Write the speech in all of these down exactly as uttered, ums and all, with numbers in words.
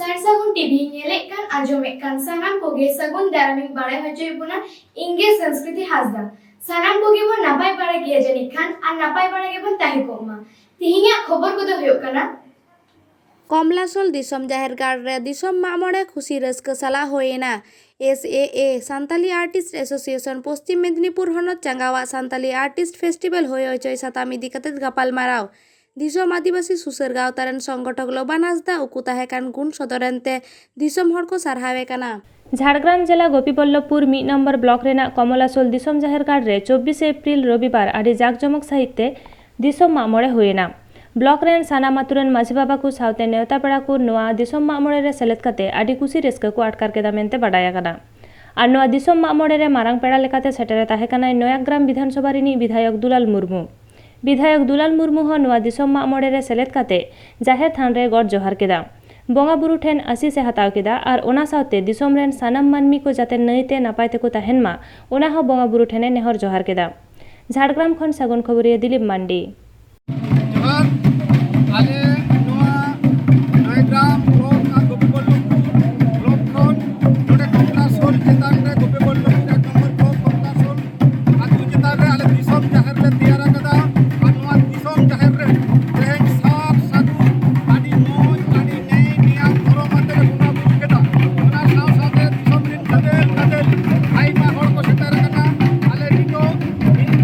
ᱥᱟᱨ ᱥᱟᱹᱜᱩᱱ ᱴᱤᱵᱷᱤ ᱧᱮᱞᱮᱫ ᱠᱟᱱ, ᱟᱸᱡᱚᱢᱮᱫ ᱠᱟᱱ ᱥᱟᱱᱟᱢ ᱠᱚᱜᱮ ᱥᱟᱹᱜᱩᱱ ᱫᱟᱨᱟᱢᱤᱧ ᱵᱟᱲᱟᱭ ᱦᱚᱪᱚᱭᱮᱫ ᱵᱚᱱᱟ᱾ ᱤᱧ ᱜᱮ ᱥᱚᱝᱥᱠᱨᱤᱛᱤ ᱦᱟᱸᱥᱫᱟ᱾ ᱥᱟᱱᱟᱢ ᱠᱚᱜᱮ ᱵᱚᱱ ᱱᱟᱯᱟᱭ ᱵᱟᱲᱟ ᱜᱮᱭᱟ ᱡᱟᱹᱱᱤᱡ ᱠᱷᱟᱱ, ᱟᱨ ᱱᱟᱯᱟᱭ ᱵᱟᱲᱟ ᱜᱮᱵᱚᱱ ᱛᱟᱦᱮᱸ ᱠᱚᱜ ᱢᱟ᱾ ᱛᱮᱦᱮᱧᱟᱜ ᱠᱷᱚᱵᱚᱨ ᱠᱚᱫᱚ ᱦᱩᱭᱩᱜ ᱠᱟᱱᱟ, ᱠᱚᱢᱞᱟᱥᱳᱞ ᱫᱤᱥᱚᱢ ᱡᱟᱦᱮᱨ ᱜᱟᱲ ᱨᱮ ᱫᱤᱥᱚᱢ ᱢᱟᱜ ᱢᱚᱬᱮ ᱠᱷᱩᱥᱤ ᱨᱟᱹᱥᱠᱟᱹ ᱥᱟᱞᱟᱜ ᱦᱩᱭᱮᱱᱟ᱾ S A A, Santali artist association Paschim Medinipur ᱦᱚᱱᱚᱛ ᱪᱟᱸᱜᱟᱣᱟᱜ ᱥᱟᱱᱛᱟᱞᱤ ᱟᱨᱴᱤᱥᱴ ᱯᱷᱮᱥᱴᱤᱵᱷᱟᱞ ᱦᱩᱭ ᱦᱚᱪᱚᱭ ᱥᱟᱛᱟᱢ ᱤᱫᱤ ᱠᱟᱛᱮ ᱜᱟᱯᱟᱞᱢᱟᱨᱟᱣ᱾ ᱫᱤᱥᱚᱢ ᱟᱹᱫᱤᱵᱟᱹᱥᱤ ᱥᱩᱥᱟᱹᱨ ᱜᱟᱶᱛᱟ ᱨᱮᱱ ᱥᱚᱝᱜᱚᱴᱷᱚᱠ ᱞᱚᱵᱟᱱ ᱦᱟᱸᱥᱫᱟ ᱩᱠᱩ ᱛᱟᱦᱮᱸ ᱠᱟᱱ ᱜᱩᱱ ᱥᱚᱫᱚᱨ ᱮᱱᱛᱮ ᱫᱤᱥᱚᱢ ᱦᱚᱲ ᱠᱚ ᱥᱟᱨᱦᱟᱣᱮ ᱠᱟᱱᱟ᱾ ᱡᱷᱟᱲᱜᱨᱟᱢ ᱡᱮᱞᱟ ᱜᱳᱯᱤᱵᱚᱞᱞᱚᱵᱷᱯᱩᱨ ᱢᱤᱫ ᱱᱚᱢᱵᱚᱨ ᱵᱞᱚᱠ ᱨᱮᱱᱟᱜ ᱠᱚᱢᱚᱞᱟᱥᱳᱞ ᱫᱤᱥᱚᱢ ᱡᱟᱦᱮᱨ ᱜᱟᱲ ᱨᱮ ᱪᱚᱵᱵᱤᱥᱮ ᱮᱯᱨᱤᱞ ᱨᱚᱵᱤᱵᱟᱨ ᱟᱹᱰᱤ ᱡᱟᱠ ᱡᱚᱢᱚᱠ ᱥᱟᱹᱦᱤᱡ ᱛᱮ ᱫᱤᱥᱚᱢ ᱢᱟᱜ ᱢᱚᱬᱮ ᱦᱩᱭᱮᱱᱟ᱾ ᱵᱞᱚᱠ ᱨᱮᱱ ᱥᱟᱱᱟᱢ ᱟᱛᱳ ᱨᱮᱱ ᱢᱟᱹᱡᱷᱤ ᱵᱟᱵᱟ ᱠᱚ ᱥᱟᱶᱛᱮ ᱱᱮᱣᱛᱟ ᱯᱮᱲᱟ ᱠᱚ ᱱᱚᱣᱟ ᱫᱤᱥᱚᱢ ᱢᱟᱜ ᱢᱚᱬᱮ ᱨᱮ ᱥᱮᱞᱮᱫ ᱠᱟᱛᱮ ᱟᱹᱰᱤ ᱠᱩᱥᱤ ᱨᱟᱹᱥᱠᱟᱹ ᱠᱚ ᱟᱴᱠᱟᱨ ᱠᱮᱫᱟ ᱢᱮᱱᱛᱮ ᱵᱟᱰᱟᱭ ᱟᱠᱟᱱᱟ᱾ ᱟᱨ ᱱᱚᱣᱟ ᱫᱤᱥᱚᱢ ᱢᱟᱜ ᱢᱚᱬᱮ ᱨᱮ ᱢᱟᱨᱟᱝ ᱯᱮᱲᱟ ᱞᱮᱠᱟᱛᱮ ᱥᱮᱴᱮᱨᱮ ᱛᱟᱦᱮᱸ ᱠᱟᱱᱟᱭ ᱱᱚᱭᱟᱜᱨᱟᱢ ᱵᱤᱫᱷᱟᱱ ᱥᱚᱵᱷᱟ ᱨᱤᱱᱤᱡ ᱵᱤᱫᱷᱟᱭᱚᱠ ᱫᱩᱞᱟᱞ ᱢᱩᱨᱢᱩ᱾ ᱵᱤᱫᱷᱟᱭᱚᱠ ᱫᱩᱞᱟᱞ ᱢᱩᱨᱢᱩ ᱦᱚᱸ ᱱᱚᱣᱟ ᱫᱤᱥᱚᱢ ᱢᱟᱜ ᱢᱚᱬᱮ ᱨᱮ ᱥᱮᱞᱮᱫ ᱠᱟᱛᱮ ᱡᱟᱦᱮᱨ ᱛᱷᱟᱱ ᱨᱮ ᱜᱚᱰ ᱡᱚᱦᱟᱨ ᱠᱮᱫᱟ᱾ ᱵᱚᱸᱜᱟ ᱵᱩᱨᱩ ᱴᱷᱮᱱ ᱟᱥᱤᱥ ᱮ ᱦᱟᱛᱟᱣ ᱠᱮᱫᱟ ᱟᱨ ᱚᱱᱟ ᱥᱟᱶᱛᱮ ᱫᱤᱥᱚᱢ ᱨᱮᱱ ᱥᱟᱱᱟᱢ ᱢᱟᱹᱱᱢᱤ ᱠᱚ ᱡᱟᱛᱮ ᱱᱟᱹᱭᱛᱮ ᱱᱟᱯᱟᱭ ᱛᱮᱠᱚ ᱛᱟᱦᱮᱱ ᱢᱟ, ᱚᱱᱟ ᱦᱚᱸ ᱵᱚᱸᱜᱟ ᱵᱩᱨᱩ ᱴᱷᱮᱱ ᱮ ᱱᱮᱦᱚᱨ ᱡᱚᱦᱟᱨ ᱠᱮᱫᱟ᱾ ᱡᱷᱟᱲᱜᱨᱟᱢ ᱠᱷᱚᱱ ᱥᱟᱹᱜᱩᱱ ᱠᱷᱚᱵᱚᱨᱤᱭᱟᱹ ᱫᱤᱞᱤᱯ ᱢᱟᱱᱰᱤ᱾ ᱡᱚᱦᱟᱨ᱾ ᱟᱞᱮ ᱱᱚᱣᱟ ᱱᱚᱭᱜᱨᱟᱢ ᱵᱞᱚᱠ ᱟᱨ ᱜᱳᱯᱤᱵᱚᱞᱞᱚᱵᱷᱯᱩᱨ ᱵᱞᱚᱠ ᱠᱷᱚᱱ ᱱᱚᱰᱮ ᱠᱚᱢᱞᱟᱥᱳᱞ ᱪᱮᱛᱟᱱ ᱨᱮ ᱜᱳᱯᱤᱵᱚᱞᱞᱚᱵᱷᱯᱩᱨ ᱮᱠ ᱱᱚᱢᱵᱚᱨ ᱵᱞᱚᱠ ᱠᱚᱢᱞᱟᱥᱳᱞ ᱟᱹᱛᱩ ᱪᱮᱛᱟᱱ ᱨᱮ ᱟᱞᱮ ᱫᱤᱥᱚᱢ ᱡᱟᱦᱮᱨ ᱞᱮ ᱛᱮᱭᱟᱨ ᱟᱠᱟᱫᱟ᱾ ᱟᱨ ᱱᱚᱣᱟ ᱫᱤᱥᱚᱢ ᱡᱟᱦᱮᱨ ᱨᱮ ᱛᱮᱦᱮᱧ ᱥᱟᱨ ᱥᱟᱹᱜᱩᱱ ᱟᱹᱰᱤ ᱢᱚᱡᱽ, ᱟᱹᱰᱤ ᱱᱮᱭ ᱱᱮᱭᱟᱢ ᱫᱷᱚᱨᱚᱢ ᱟᱛᱮ ᱞᱮ ᱵᱚᱸᱜᱟ ᱵᱩᱨᱩ ᱠᱮᱫᱟ᱾ ᱚᱱᱟ ᱥᱟᱶ ᱥᱟᱶᱛᱮ ᱫᱤᱥᱚᱢ ᱨᱮᱱ ᱜᱟᱫᱮᱞ ᱜᱟᱫᱮᱞ ᱟᱭᱢᱟ ᱦᱚᱲ ᱠᱚ ᱥᱮᱴᱮᱨ ᱟᱠᱟᱱᱟ᱾ ᱟᱞᱮ ᱱᱤᱛᱚᱜ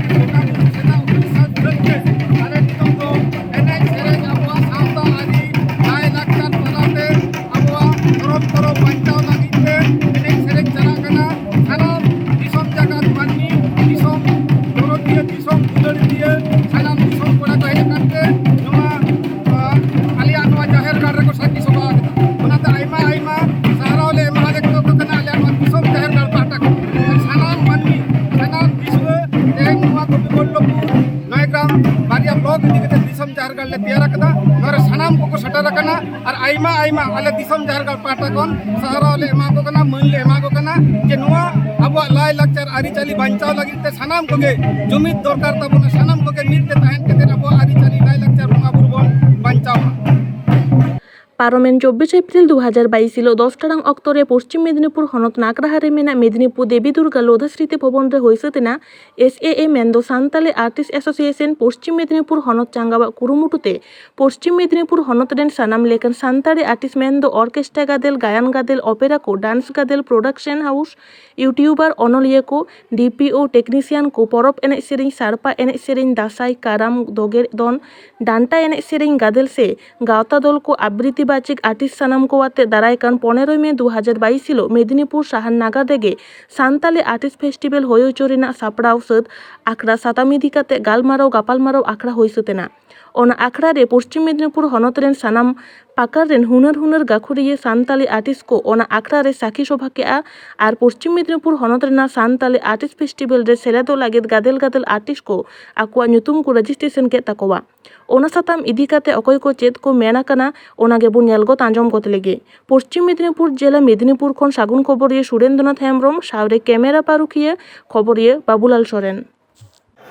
ᱵᱚᱸᱜᱟ ᱵᱩᱨᱩ ᱥᱮᱛᱟᱜ ᱩᱛᱟᱹᱨ ᱥᱟᱹᱛ ᱥᱟᱹᱛ ᱛᱮ ᱟᱞᱮ ᱱᱤᱛᱚᱜ ᱫᱚ ᱮᱱᱮᱡ ᱥᱮᱨᱮᱧ, ᱟᱵᱚᱣᱟᱜ ᱥᱟᱶᱛᱟ ᱟᱹᱨᱤ ᱞᱟᱭ ᱞᱟᱠᱪᱟᱨ ᱛᱟᱞᱟᱛᱮ ᱟᱵᱚᱣᱟᱜ ᱫᱷᱚᱨᱚᱢ ᱠᱚᱨᱚᱢ ᱵᱟᱧᱪᱟᱣ ᱞᱟᱹᱜᱤᱫ ᱛᱮ ᱮᱱᱮᱡ ᱥᱮᱨᱮᱧ ᱪᱟᱞᱟᱜ ᱠᱟᱱᱟ᱾ ᱥᱟᱱᱟᱢ ᱫᱤᱥᱚᱢ ᱡᱟᱠᱟᱛ ᱢᱟᱹᱱᱢᱤ, ᱫᱤᱥᱚᱢ ᱫᱚᱨᱚᱫᱤᱭᱟᱹ, ᱫᱤᱥᱚᱢ ᱫᱩᱞᱟᱹᱲᱤᱭᱟᱹ, ᱥᱟᱱᱟᱢ ᱫᱤᱥᱚᱢ ᱠᱚᱲᱟ ᱠᱚ ᱦᱮᱡ ᱟᱠᱟᱱ ᱛᱮ ᱱᱚᱣᱟ, ᱟᱸ, ᱟᱞᱮᱭᱟᱜ ᱱᱚᱣᱟ ᱡᱟᱦᱮᱨ ᱜᱟᱲ ᱨᱮᱠᱚ ᱥᱟᱹᱠᱷᱤ ᱥᱚᱵᱷᱟ ᱟᱠᱟᱫᱟ᱾ ᱚᱱᱟᱛᱮ ᱟᱭᱢᱟ ᱟᱭᱢᱟ ᱥᱟᱨᱦᱟᱣ ᱞᱮ ᱮᱢᱟ ᱟᱞᱮ ᱠᱚ ᱠᱟᱱᱟ ᱟᱞᱮᱭᱟᱜ ᱱᱚᱣᱟ ᱫᱤᱥᱚᱢ ᱡᱟᱦᱮᱨ ᱜᱟᱲ ᱯᱟᱦᱴᱟ ᱠᱷᱚᱱ᱾ ᱥᱟᱱᱟᱢ ᱢᱟᱹᱱᱢᱤ, ᱥᱟᱱᱟᱢ ᱫᱤᱥᱩᱣᱟᱹ ᱛᱮᱦᱮᱧ ᱱᱚᱣᱟ ᱜᱳᱯᱤᱵᱚᱞᱞᱚᱵᱷᱯᱩᱨ ᱱᱚᱭᱜᱨᱟᱢ ᱵᱟᱨᱭᱟ ᱵᱞᱚᱠ ᱤᱫᱤ ᱠᱟᱛᱮ ᱫᱤᱥᱚᱢ ᱡᱟᱦᱮᱨ ᱜᱟᱲ ᱞᱮ ᱛᱮᱭᱟᱨ ᱟᱠᱟᱫᱟ᱾ ᱱᱚᱣᱟ ᱨᱮ ᱥᱟᱱᱟᱢ ᱠᱚᱠᱚ ᱥᱮᱴᱮᱨ ᱟᱠᱟᱱᱟ ᱟᱨ ᱟᱭᱢᱟ ᱟᱭᱢᱟ ᱟᱞᱮ ᱫᱤᱥᱚᱢ ᱡᱟᱦᱮᱨ ᱜᱟᱲ ᱯᱟᱦᱴᱟ ᱠᱷᱚᱱ ᱥᱟᱨᱦᱟᱣ ᱞᱮ ᱮᱢᱟ ᱠᱚ ᱠᱟᱱᱟ, ᱢᱟᱹᱱ ᱞᱮ ᱮᱢᱟ ᱠᱚ ᱠᱟᱱᱟ ᱡᱮ ᱱᱚᱣᱟ ᱟᱵᱚᱣᱟᱜ ᱞᱟᱭ ᱞᱟᱠᱪᱟᱨ ᱟᱹᱨᱤᱪᱟᱹᱞᱤ ᱵᱟᱧᱪᱟᱣ ᱞᱟᱹᱜᱤᱫ ᱛᱮ ᱥᱟᱱᱟᱢ ᱠᱚᱜᱮ ᱡᱩᱢᱤᱫ ᱫᱚᱨᱠᱟᱨ ᱛᱟᱵᱚᱱᱟ᱾ ᱥᱟᱱᱟᱢ ᱠᱚᱜᱮ ᱢᱤᱫ ᱛᱮ ᱛᱟᱦᱮᱱ ᱠᱟᱛᱮ ᱟᱵᱚᱣᱟᱜ ᱟᱹᱨᱤᱪᱟᱹᱞᱤ ᱞᱟᱭ ᱞᱟᱠᱪᱟᱨ ᱵᱚᱸᱜᱟ ᱵᱩᱨᱩ ᱵᱚᱱ ᱵᱟᱧᱪᱟᱣ ᱢᱟ᱾ ᱯᱟᱨᱚᱢᱮᱱ ᱪᱚᱵᱵᱤᱥ ᱮᱯᱨᱤᱞ ᱫᱩ ᱦᱟᱡᱟᱨ ᱵᱟᱭᱤᱥ ᱦᱤᱞᱳᱜ ᱫᱚᱥ ᱴᱟᱲᱟᱝ ᱚᱠᱛᱚ ᱨᱮ ᱯᱚᱥᱪᱤᱢ ᱢᱮᱫᱤᱱᱤᱯᱩᱨ ᱦᱚᱱᱚᱛ ᱱᱟᱠᱨᱟᱦᱟ ᱨᱮ ᱢᱮᱱᱟᱜ ᱢᱮᱫᱤᱱᱤᱯᱩᱨ ᱫᱮᱵᱤ ᱫᱩᱨᱜᱟ ᱞᱳᱫᱷᱟ ᱥᱨᱤᱛᱤ ᱵᱷᱚᱵᱚᱱ ᱨᱮ ᱦᱩᱭ ᱥᱟᱹᱛ ᱮᱱᱟ ᱮᱥ ᱮ ᱮ, ᱢᱮᱱᱫᱚ ᱥᱟᱱᱛᱟᱞᱤ ᱟᱨᱴᱤᱥᱴ ᱮᱥᱳᱥᱤᱭᱮᱥᱚᱱ ᱯᱚᱥᱪᱤᱢ ᱢᱮᱫᱤᱱᱤᱯᱩᱨ ᱦᱚᱱᱚᱛ ᱪᱟᱸᱜᱟᱣᱟᱜ ᱠᱩᱨᱩᱢᱩᱴᱩ ᱛᱮ ᱯᱚᱥᱪᱤᱢ ᱢᱮᱫᱤᱱᱤᱯᱩᱨ ᱦᱚᱱᱚᱛ ᱨᱮᱱ ᱥᱟᱱᱟᱢ ᱞᱮᱠᱟᱱ ᱥᱟᱱᱛᱟᱲᱤ ᱟᱨᱴᱤᱥᱴ ᱢᱮᱱᱫᱚ ᱚᱨᱠᱮᱥᱴᱨᱟ ᱜᱟᱫᱮᱞ, ᱜᱟᱭᱟᱱ ᱜᱟᱫᱮᱞ, ᱚᱯᱮᱨᱟ ᱠᱚ, ᱰᱟᱱᱥ ᱜᱟᱫᱮᱞ, ᱯᱨᱚᱰᱟᱠᱥᱚᱱ ᱦᱟᱣᱩᱥ, ᱭᱩᱴᱤᱭᱩᱵᱟᱨ, ᱚᱱᱚᱞᱤᱭᱟᱹ ᱠᱚ, ᱰᱤ ᱯᱤ ᱳ ᱴᱮᱠᱱᱤᱥᱤᱭᱟᱱ ᱠᱚ, ᱯᱚᱨᱚᱵᱽ ᱮᱱᱮᱡ ᱥᱮᱨᱮᱧ, ᱥᱟᱲᱯᱟ ᱮᱱᱮᱡ ᱥᱮᱨᱮᱧ, ᱫᱟᱸᱥᱟᱭ, ᱠᱟᱨᱟᱢ, ᱫᱚᱜᱮ ᱫᱚᱱ, ᱰᱟᱱᱴᱟ ᱮᱱᱮᱡ ᱥᱮᱨᱮᱧ ᱜᱟᱫᱮᱞ ᱥᱮ ᱜᱟᱶᱛᱟ ᱫᱚᱞ ᱠᱚ, ᱟᱵᱨᱤᱛᱤ ᱵᱟᱪᱤᱠ ᱟᱨᱴᱤᱥᱴ ᱥᱟᱱᱟᱢ ᱠᱚ ᱟᱛᱮ ᱫᱟᱨᱟᱭ ᱠᱟᱱ ᱯᱚᱱᱮᱨᱚᱭ ᱢᱮ ᱫᱩ ᱦᱟᱡᱟᱨ ᱵᱟᱭᱤᱥ ᱦᱤᱞᱳᱜ ᱢᱮᱫᱤᱱᱤᱯᱩᱨ ᱥᱟᱦᱟᱨ ᱱᱟᱜᱟᱨ ᱨᱮᱜᱮ ᱥᱟᱱᱛᱟᱞᱤ ᱟᱨᱴᱤᱥᱴ ᱯᱷᱮᱥᱴᱤᱵᱮᱞ ᱦᱩᱭ ᱦᱚᱪᱚ ᱨᱮᱱᱟᱜ ᱥᱟᱯᱲᱟᱣ ᱥᱟᱹᱛ ᱟᱠᱷᱲᱟ ᱥᱟᱛᱟᱢ ᱤᱫᱤ ᱠᱟᱛᱮ ᱜᱟᱞᱢᱟᱨᱟᱣ ᱜᱟᱯᱟᱞᱢᱟᱨᱟᱣ ᱟᱠᱷᱲᱟ ᱦᱩᱭ ᱥᱟᱹᱛ ᱮᱱᱟ᱾ ᱚᱱᱟ ᱟᱠᱷᱲᱟ ᱨᱮ ᱯᱚᱥᱪᱤᱢ ᱢᱮᱫᱤᱱᱤᱯᱩᱨ ᱦᱚᱱᱚᱛ ᱨᱮᱱ ᱥᱟᱱᱟᱢ ᱯᱟᱠᱟᱲ ᱨᱮᱱ ᱦᱩᱱᱟᱹᱨ ᱦᱩᱱᱟᱹᱨ ᱜᱟᱹᱠᱷᱩᱲᱤᱭᱟᱹ ᱥᱟᱱᱛᱟᱞᱤ ᱟᱨᱴᱤᱥᱴ ᱠᱚ ᱚᱱᱟ ᱟᱠᱷᱲᱟ ᱨᱮ ᱥᱟᱹᱠᱷᱤ ᱥᱚᱵᱷᱟ ᱠᱮᱜᱼᱟ ᱟᱨ ᱯᱚᱥᱪᱤᱢ ᱢᱮᱫᱤᱱᱤᱯᱩᱨ ᱦᱚᱱᱚᱛ ᱨᱮᱱᱟᱜ ᱥᱟᱱᱛᱟᱞᱤ ᱟᱨᱴᱤᱥᱴ ᱯᱷᱮᱥᱴᱤᱵᱮᱞ ᱨᱮ ᱥᱮᱞᱮᱫᱚᱜ ᱞᱟᱹᱜᱤᱫ ᱜᱟᱫᱮᱞ ᱜᱟᱫᱮᱞ ᱟᱨᱴᱤᱥᱴ ᱠᱚ ᱟᱠᱚᱣᱟᱜ ᱧᱩᱛᱩᱢ ᱠᱚ ᱨᱮᱡᱤᱥᱴᱨᱮᱥᱚᱱ ᱠᱮᱫ ᱛᱟᱠᱚᱣᱟ᱾ ᱚᱱᱟ ᱥᱟᱛᱟᱢ ᱤᱫᱤ ᱠᱟᱛᱮ ᱚᱠᱚᱭ ᱠᱚ ᱪᱮᱫ ᱠᱚ ᱢᱮᱱ ᱟᱠᱟᱱᱟ, ᱚᱱᱟ ᱜᱮᱵᱚᱱ ᱧᱮᱞ ᱜᱚᱫ ᱟᱸᱡᱚᱢ ᱜᱚᱫ ᱞᱮᱜᱮ᱾ ᱯᱚᱥᱪᱤᱢ ᱢᱮᱫᱤᱱᱤᱯᱩᱨ ᱡᱮᱞᱟ ᱢᱮᱫᱤᱱᱤᱯᱩᱨ ᱠᱷᱚᱱ ᱥᱟᱹᱜᱩᱱ ᱠᱷᱚᱵᱚᱨᱤᱭᱟᱹ ᱥᱩᱨᱮᱱᱫᱨᱚᱱᱟᱛᱷ ᱦᱮᱢᱵᱨᱚᱢ ᱥᱟᱶᱨᱮ ᱠᱮᱢᱮᱨᱟ ᱯᱟᱹᱨᱩᱠᱷᱤᱭᱟᱹ ᱠᱷᱚᱵᱚᱨᱤᱭᱟᱹ ᱵᱟᱵᱩᱞᱟᱞ ᱥᱚᱨᱮᱱ᱾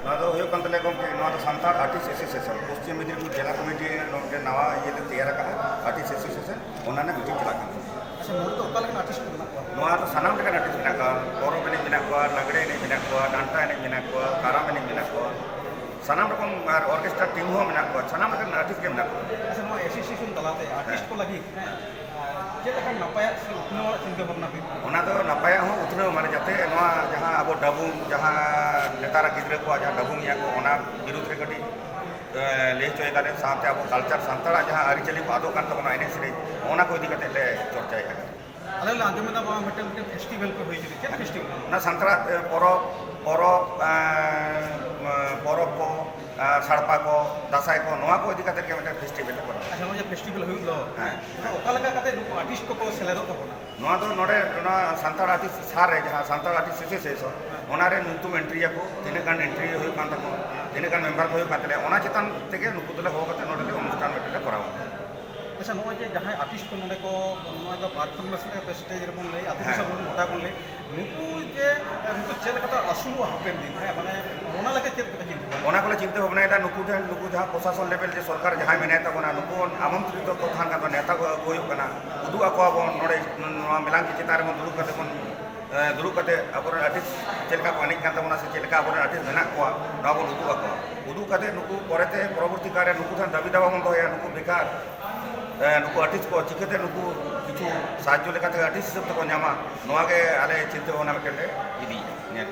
ᱱᱚᱣᱟ ᱫᱚ ᱦᱩᱭᱩᱜ ᱠᱟᱱ ᱛᱟᱞᱮᱭᱟ ᱜᱚᱢᱠᱮ, ᱱᱚᱣᱟ ᱫᱚ ᱥᱟᱱᱛᱟᱲ ᱟᱨᱴᱤᱥᱴ ᱮᱥᱳᱥᱤᱭᱮᱥᱚᱱ, ᱯᱚᱥᱪᱤᱢ ᱢᱮᱫᱤᱱᱤᱯᱩᱨ ᱡᱮᱞᱟ ᱠᱚᱢᱤᱴᱤ ᱱᱚᱰᱮ ᱱᱟᱣᱟ ᱤᱭᱟᱹ ᱞᱮ ᱛᱮᱭᱟᱨ ᱟᱠᱟᱫᱼᱟ, ᱟᱨᱴᱤᱥᱴ ᱮᱥᱳᱥᱤᱭᱮᱥᱚᱱ, ᱚᱱᱟ ᱨᱮᱱᱟᱜ ᱢᱤᱴᱤᱝ ᱪᱟᱞᱟᱜ ᱠᱟᱱᱟ᱾ ᱟᱪᱪᱷᱟ, ᱱᱚᱰᱮ ᱫᱚ ᱚᱠᱟ ᱞᱮᱠᱟᱱ ᱟᱨᱴᱤᱥᱴ ᱠᱚ ᱢᱮᱱᱟᱜ ᱠᱚᱣᱟ? ᱱᱚᱣᱟ ᱫᱚ ᱥᱟᱱᱟᱢ ᱞᱮᱠᱟᱱ ᱟᱨᱴᱤᱥᱴ ᱢᱮᱱᱟᱜ ᱠᱚᱣᱟ, ᱯᱚᱨᱚᱵᱽ ᱮᱱᱮᱡ ᱢᱮᱱᱟᱜ ᱠᱚᱣᱟ, ᱞᱟᱜᱽᱲᱮ ᱮᱱᱮᱡ ᱢᱮᱱᱟᱜ ᱠᱚᱣᱟ, ᱰᱟᱱᱴᱟ ᱮᱱᱮᱡ ᱢᱮᱱᱟᱜ ᱠᱚᱣᱟ, ᱠᱟᱨᱟᱢ ᱮᱱᱮᱡ ᱢᱮᱱᱟᱜ ᱠᱚᱣᱟ, ᱥᱟᱱᱟᱢ ᱨᱚᱠᱚᱢ, ᱟᱨ ᱚᱨᱠᱮᱥᱴᱨᱟ ᱴᱤᱢ ᱦᱚᱸ ᱢᱮᱱᱟᱜ ᱠᱚᱣᱟ, ᱥᱟᱱᱟᱢ ᱞᱮᱠᱟᱱ ᱟᱨᱴᱤᱥᱴ ᱜᱮ ᱢᱮᱱᱟᱜ ᱠᱚᱣᱟ᱾ ᱟᱪᱪᱷᱟ, ᱱᱚᱣᱟ ᱮᱥᱳᱥᱤᱭᱮᱥᱚᱱ ᱛᱟᱞᱟᱛᱮ ᱟᱨᱴᱤᱥᱴ ᱠᱚ ᱞᱟᱹᱜᱤᱫ, ᱦᱮᱸ, ᱪᱮᱫ ᱞᱮᱠᱟᱱ ᱱᱟᱯᱟᱭᱟᱜ ᱥᱮ ᱩᱛᱱᱟᱹᱣᱟᱜ ᱪᱤᱱᱛᱟᱹ ᱵᱷᱟᱵᱽᱱᱟ ᱦᱩᱭᱩᱜ ᱠᱟᱱᱟ? ᱚᱱᱟ ᱫᱚ ᱱᱟᱯᱟᱭᱟᱜ ᱦᱚᱸ ᱩᱛᱱᱟᱹᱣ, ᱢᱟᱱᱮ ᱡᱟᱛᱮ ᱱᱚᱣᱟ ᱡᱟᱦᱟᱸ ᱟᱵᱚ ᱰᱟᱵᱩᱝ, ᱡᱟᱦᱟᱸ ᱱᱮᱛᱟᱨᱟᱜ ᱜᱤᱫᱽᱨᱟᱹ ᱠᱚᱣᱟᱜ ᱡᱟᱦᱟᱸ ᱰᱟᱵᱩᱝ ᱮᱫᱟ ᱠᱚ, ᱚᱱᱟ ᱵᱤᱨᱩᱫᱽ ᱨᱮ ᱠᱟᱹᱴᱤᱡ, ᱮ, ᱞᱟᱹᱭ ᱦᱚᱪᱚᱭ ᱫᱟᱞᱮ, ᱥᱟᱶᱛᱮ ᱟᱵᱚ ᱠᱟᱞᱪᱟᱨ, ᱥᱟᱱᱛᱟᱲᱟᱜ ᱡᱟᱦᱟᱸ ᱟᱹᱨᱤᱪᱟᱹᱞᱤ ᱠᱚ ᱟᱫᱚᱜ ᱠᱟᱱ ᱛᱟᱵᱚᱱᱟ, ᱮᱱᱮᱡ ᱥᱮᱨᱮᱧ, ᱚᱱᱟ ᱠᱚ ᱤᱫᱤ ᱠᱟᱛᱮ ᱞᱮ ᱪᱚᱨᱪᱟᱭᱮᱫᱼᱟ᱾ ᱟᱞᱮ ᱞᱮ ᱟᱸᱡᱚᱢ ᱮᱫᱟ ᱵᱟᱝ ᱢᱤᱫᱴᱮᱱ, ᱢᱤᱫᱴᱮᱱ ᱯᱷᱮᱥᱴᱤᱵᱮᱞ ᱯᱮ ᱦᱩᱭ ᱦᱚᱪᱚᱭᱟ, ᱪᱮᱫ ᱯᱷᱮᱥᱴᱤᱵᱮᱞ? ᱚᱱᱟ ᱥᱟᱱᱛᱟᱲᱟᱜ, ᱮ, ᱯᱚᱨᱚᱵᱽ, ᱯᱚᱨᱚᱵᱽ, ᱮ, ᱯᱚᱨᱚᱵᱽ ᱠᱚ, ᱟᱨ ᱥᱟᱲᱯᱟ ᱠᱚ, ᱫᱟᱸᱥᱟᱭ ᱠᱚ, ᱱᱚᱣᱟ ᱠᱚ ᱤᱫᱤ ᱠᱟᱛᱮ ᱜᱮ ᱢᱤᱫᱴᱮᱱ ᱯᱷᱮᱥᱴᱤᱵᱮᱞ ᱞᱮ ᱠᱚᱨᱟᱣᱟ᱾ ᱟᱪᱪᱷᱟ, ᱱᱚᱜᱼᱚᱭ ᱡᱮ ᱯᱷᱮᱥᱴᱤᱵᱮᱞ ᱦᱩᱭᱩᱜ ᱫᱚ, ᱦᱮᱸ᱾ ᱚᱱᱟ ᱚᱠᱟ ᱞᱮᱠᱟ ᱠᱟᱛᱮ ᱱᱩᱠᱩ ᱟᱨᱴᱤᱥᱴ ᱠᱚᱠᱚ ᱥᱮᱞᱮᱫᱚᱜ ᱛᱟᱵᱚᱱᱟ? ᱱᱚᱣᱟ ᱫᱚ ᱱᱚᱰᱮ ᱚᱱᱟ ᱥᱟᱱᱛᱟᱲ ᱟᱨᱴᱤᱥᱴ ᱥᱟᱨ ᱨᱮ ᱡᱟᱦᱟᱸ ᱥᱟᱱᱛᱟᱲ ᱟᱨᱴᱤᱥᱴ ᱮᱥᱳᱥᱤᱭᱮᱥᱚᱱ, ᱦᱮᱸ᱾ ᱚᱱᱟ ᱨᱮ ᱧᱩᱛᱩᱢ ᱮᱱᱴᱨᱤᱭᱟᱠᱚ, ᱛᱤᱱᱟᱹᱜ ᱜᱟᱱ ᱮᱱᱴᱨᱤ ᱦᱩᱭᱩᱜ ᱠᱟᱱ ᱛᱟᱠᱚᱣᱟ, ᱛᱤᱱᱟᱹᱜ ᱜᱟᱱ ᱢᱮᱢᱵᱟᱨ ᱠᱚ ᱦᱩᱭᱩᱜ ᱠᱟᱱ ᱛᱟᱞᱮᱭᱟ, ᱚᱱᱟ ᱪᱮᱛᱟᱱ ᱛᱮᱜᱮ ᱱᱩᱠᱩ ᱫᱚᱞᱮ ᱦᱚᱦᱚ ᱠᱟᱛᱮ ᱱᱚᱰᱮ ᱞᱮ ᱚᱱᱩᱥᱴᱷᱟᱱ ᱢᱤᱫᱴᱮᱱ ᱞᱮ ᱠᱚᱨᱟᱣᱟ᱾ ᱟᱪᱪᱷᱟ, ᱱᱚᱜᱼᱚᱭ ᱡᱮ ᱡᱟᱦᱟᱸᱭ ᱟᱨᱴᱤᱥᱴ ᱠᱚ ᱱᱚᱰᱮ ᱠᱚ, ᱱᱚᱣᱟ ᱫᱚ ᱯᱟᱨᱯᱷᱚᱨᱢᱮᱱᱥ ᱞᱮᱠᱟᱛᱮ ᱥᱴᱮᱡᱽ ᱨᱮᱵᱚᱱ ᱞᱟᱹᱭ, ᱟᱹᱛᱩ ᱦᱮᱸ᱾ ᱫᱤᱥᱚᱢ ᱨᱮᱵᱚᱱ ᱜᱚᱴᱟ ᱵᱚᱱ ᱞᱟᱹᱭ, ᱱᱩᱠᱩ ᱡᱮ, ᱱᱩᱠᱩ ᱪᱮᱫ ᱞᱮᱠᱟᱛᱮ ᱟᱹᱥᱩᱞᱚᱜᱼᱟ ᱦᱟᱯᱮᱱ ᱫᱤᱱ ᱨᱮ, ᱢᱟᱱᱮ ᱚᱱᱟ ᱞᱟᱹᱜᱤᱫ ᱪᱮᱫ ᱞᱮᱠᱟ ᱪᱤᱱᱛᱟᱹ? ᱚᱱᱟ ᱠᱚᱞᱮ ᱪᱤᱱᱛᱟᱹ ᱵᱷᱟᱵᱽᱱᱟᱭᱮᱫᱟ, ᱱᱩᱠᱩ ᱴᱷᱮᱱ, ᱱᱩᱠᱩ ᱡᱟᱦᱟᱸ ᱯᱨᱚᱥᱟᱥᱚᱱ ᱞᱮᱵᱮᱞ ᱡᱮ ᱥᱚᱨᱠᱟᱨ ᱡᱟᱦᱟᱸᱭ ᱢᱮᱱᱟᱭ ᱛᱟᱵᱚᱱᱟ, ᱱᱩᱠᱩ ᱟᱢᱚᱱᱛᱨᱤᱛᱚ ᱠᱚ ᱛᱟᱦᱮᱱ ᱠᱟᱱ ᱛᱟᱵᱚᱱᱟ, ᱱᱮᱛᱟ ᱠᱚ ᱟᱹᱜᱩ ᱦᱩᱭᱩᱜ ᱠᱟᱱᱟ, ᱩᱫᱩᱜ ᱟᱠᱚᱣᱟ ᱵᱚᱱ, ᱱᱚᱰᱮ ᱱᱚᱣᱟ ᱢᱮᱞᱟᱝᱠᱤ ᱪᱮᱛᱟᱱ ᱨᱮᱵᱚᱱ ᱫᱩᱲᱩᱵ ᱠᱟᱛᱮ ᱵᱚᱱ, ᱮ, ᱫᱩᱲᱩᱵ ᱠᱟᱛᱮ ᱟᱵᱚᱨᱮᱱ ᱟᱨᱴᱤᱥᱴ ᱪᱮᱫ ᱞᱮᱠᱟ ᱠᱚ ᱮᱱᱮᱡ ᱠᱟᱱ ᱛᱟᱵᱚᱱᱟ ᱥᱮ ᱪᱮᱫ ᱞᱮᱠᱟ ᱟᱵᱚᱨᱮᱱ ᱟᱨᱴᱤᱥᱴ ᱢᱮᱱᱟᱜ ᱠᱚᱣᱟ, ᱱᱚᱣᱟ ᱵᱚᱱ ᱩᱫᱩᱜ ᱟᱠᱚᱣᱟ᱾ ᱩᱫᱩᱜ ᱠᱟᱛᱮ ᱱᱩᱠᱩ ᱯᱚᱨᱮᱛᱮ ᱯᱚᱨᱚᱵᱚᱨᱛᱤ ᱠᱟᱞ ᱨᱮ ᱱᱩᱠᱩ ᱴᱷᱮᱱ ᱫᱟᱹᱵᱤ ᱫᱟᱵᱟ ᱵᱚᱱ ᱫᱚᱦᱚᱭᱟ, ᱱᱩᱠᱩ ᱵᱮᱠᱟᱨ, ᱮ, ᱱᱩᱠᱩ ᱟᱨᱴᱤᱥᱴ ᱠᱚ ᱪᱤᱠᱟᱹᱛᱮ ᱱᱩᱠᱩ ᱠᱤᱪᱷᱩ ᱥᱟᱦᱟᱡᱽᱡᱚ ᱞᱮᱠᱟᱛᱮ ᱟᱨᱴᱤᱥᱴ ᱦᱤᱥᱟᱹᱵ ᱛᱮᱠᱚ ᱧᱟᱢᱟ, ᱱᱚᱣᱟ ᱜᱮ ᱟᱞᱮ ᱪᱤᱱᱛᱟᱹ ᱵᱷᱟᱵᱽᱱᱟ ᱢᱤᱫᱴᱮᱱ ᱞᱮ ᱤᱫᱤᱭᱮᱫᱟ᱾ ᱧᱮᱞ᱾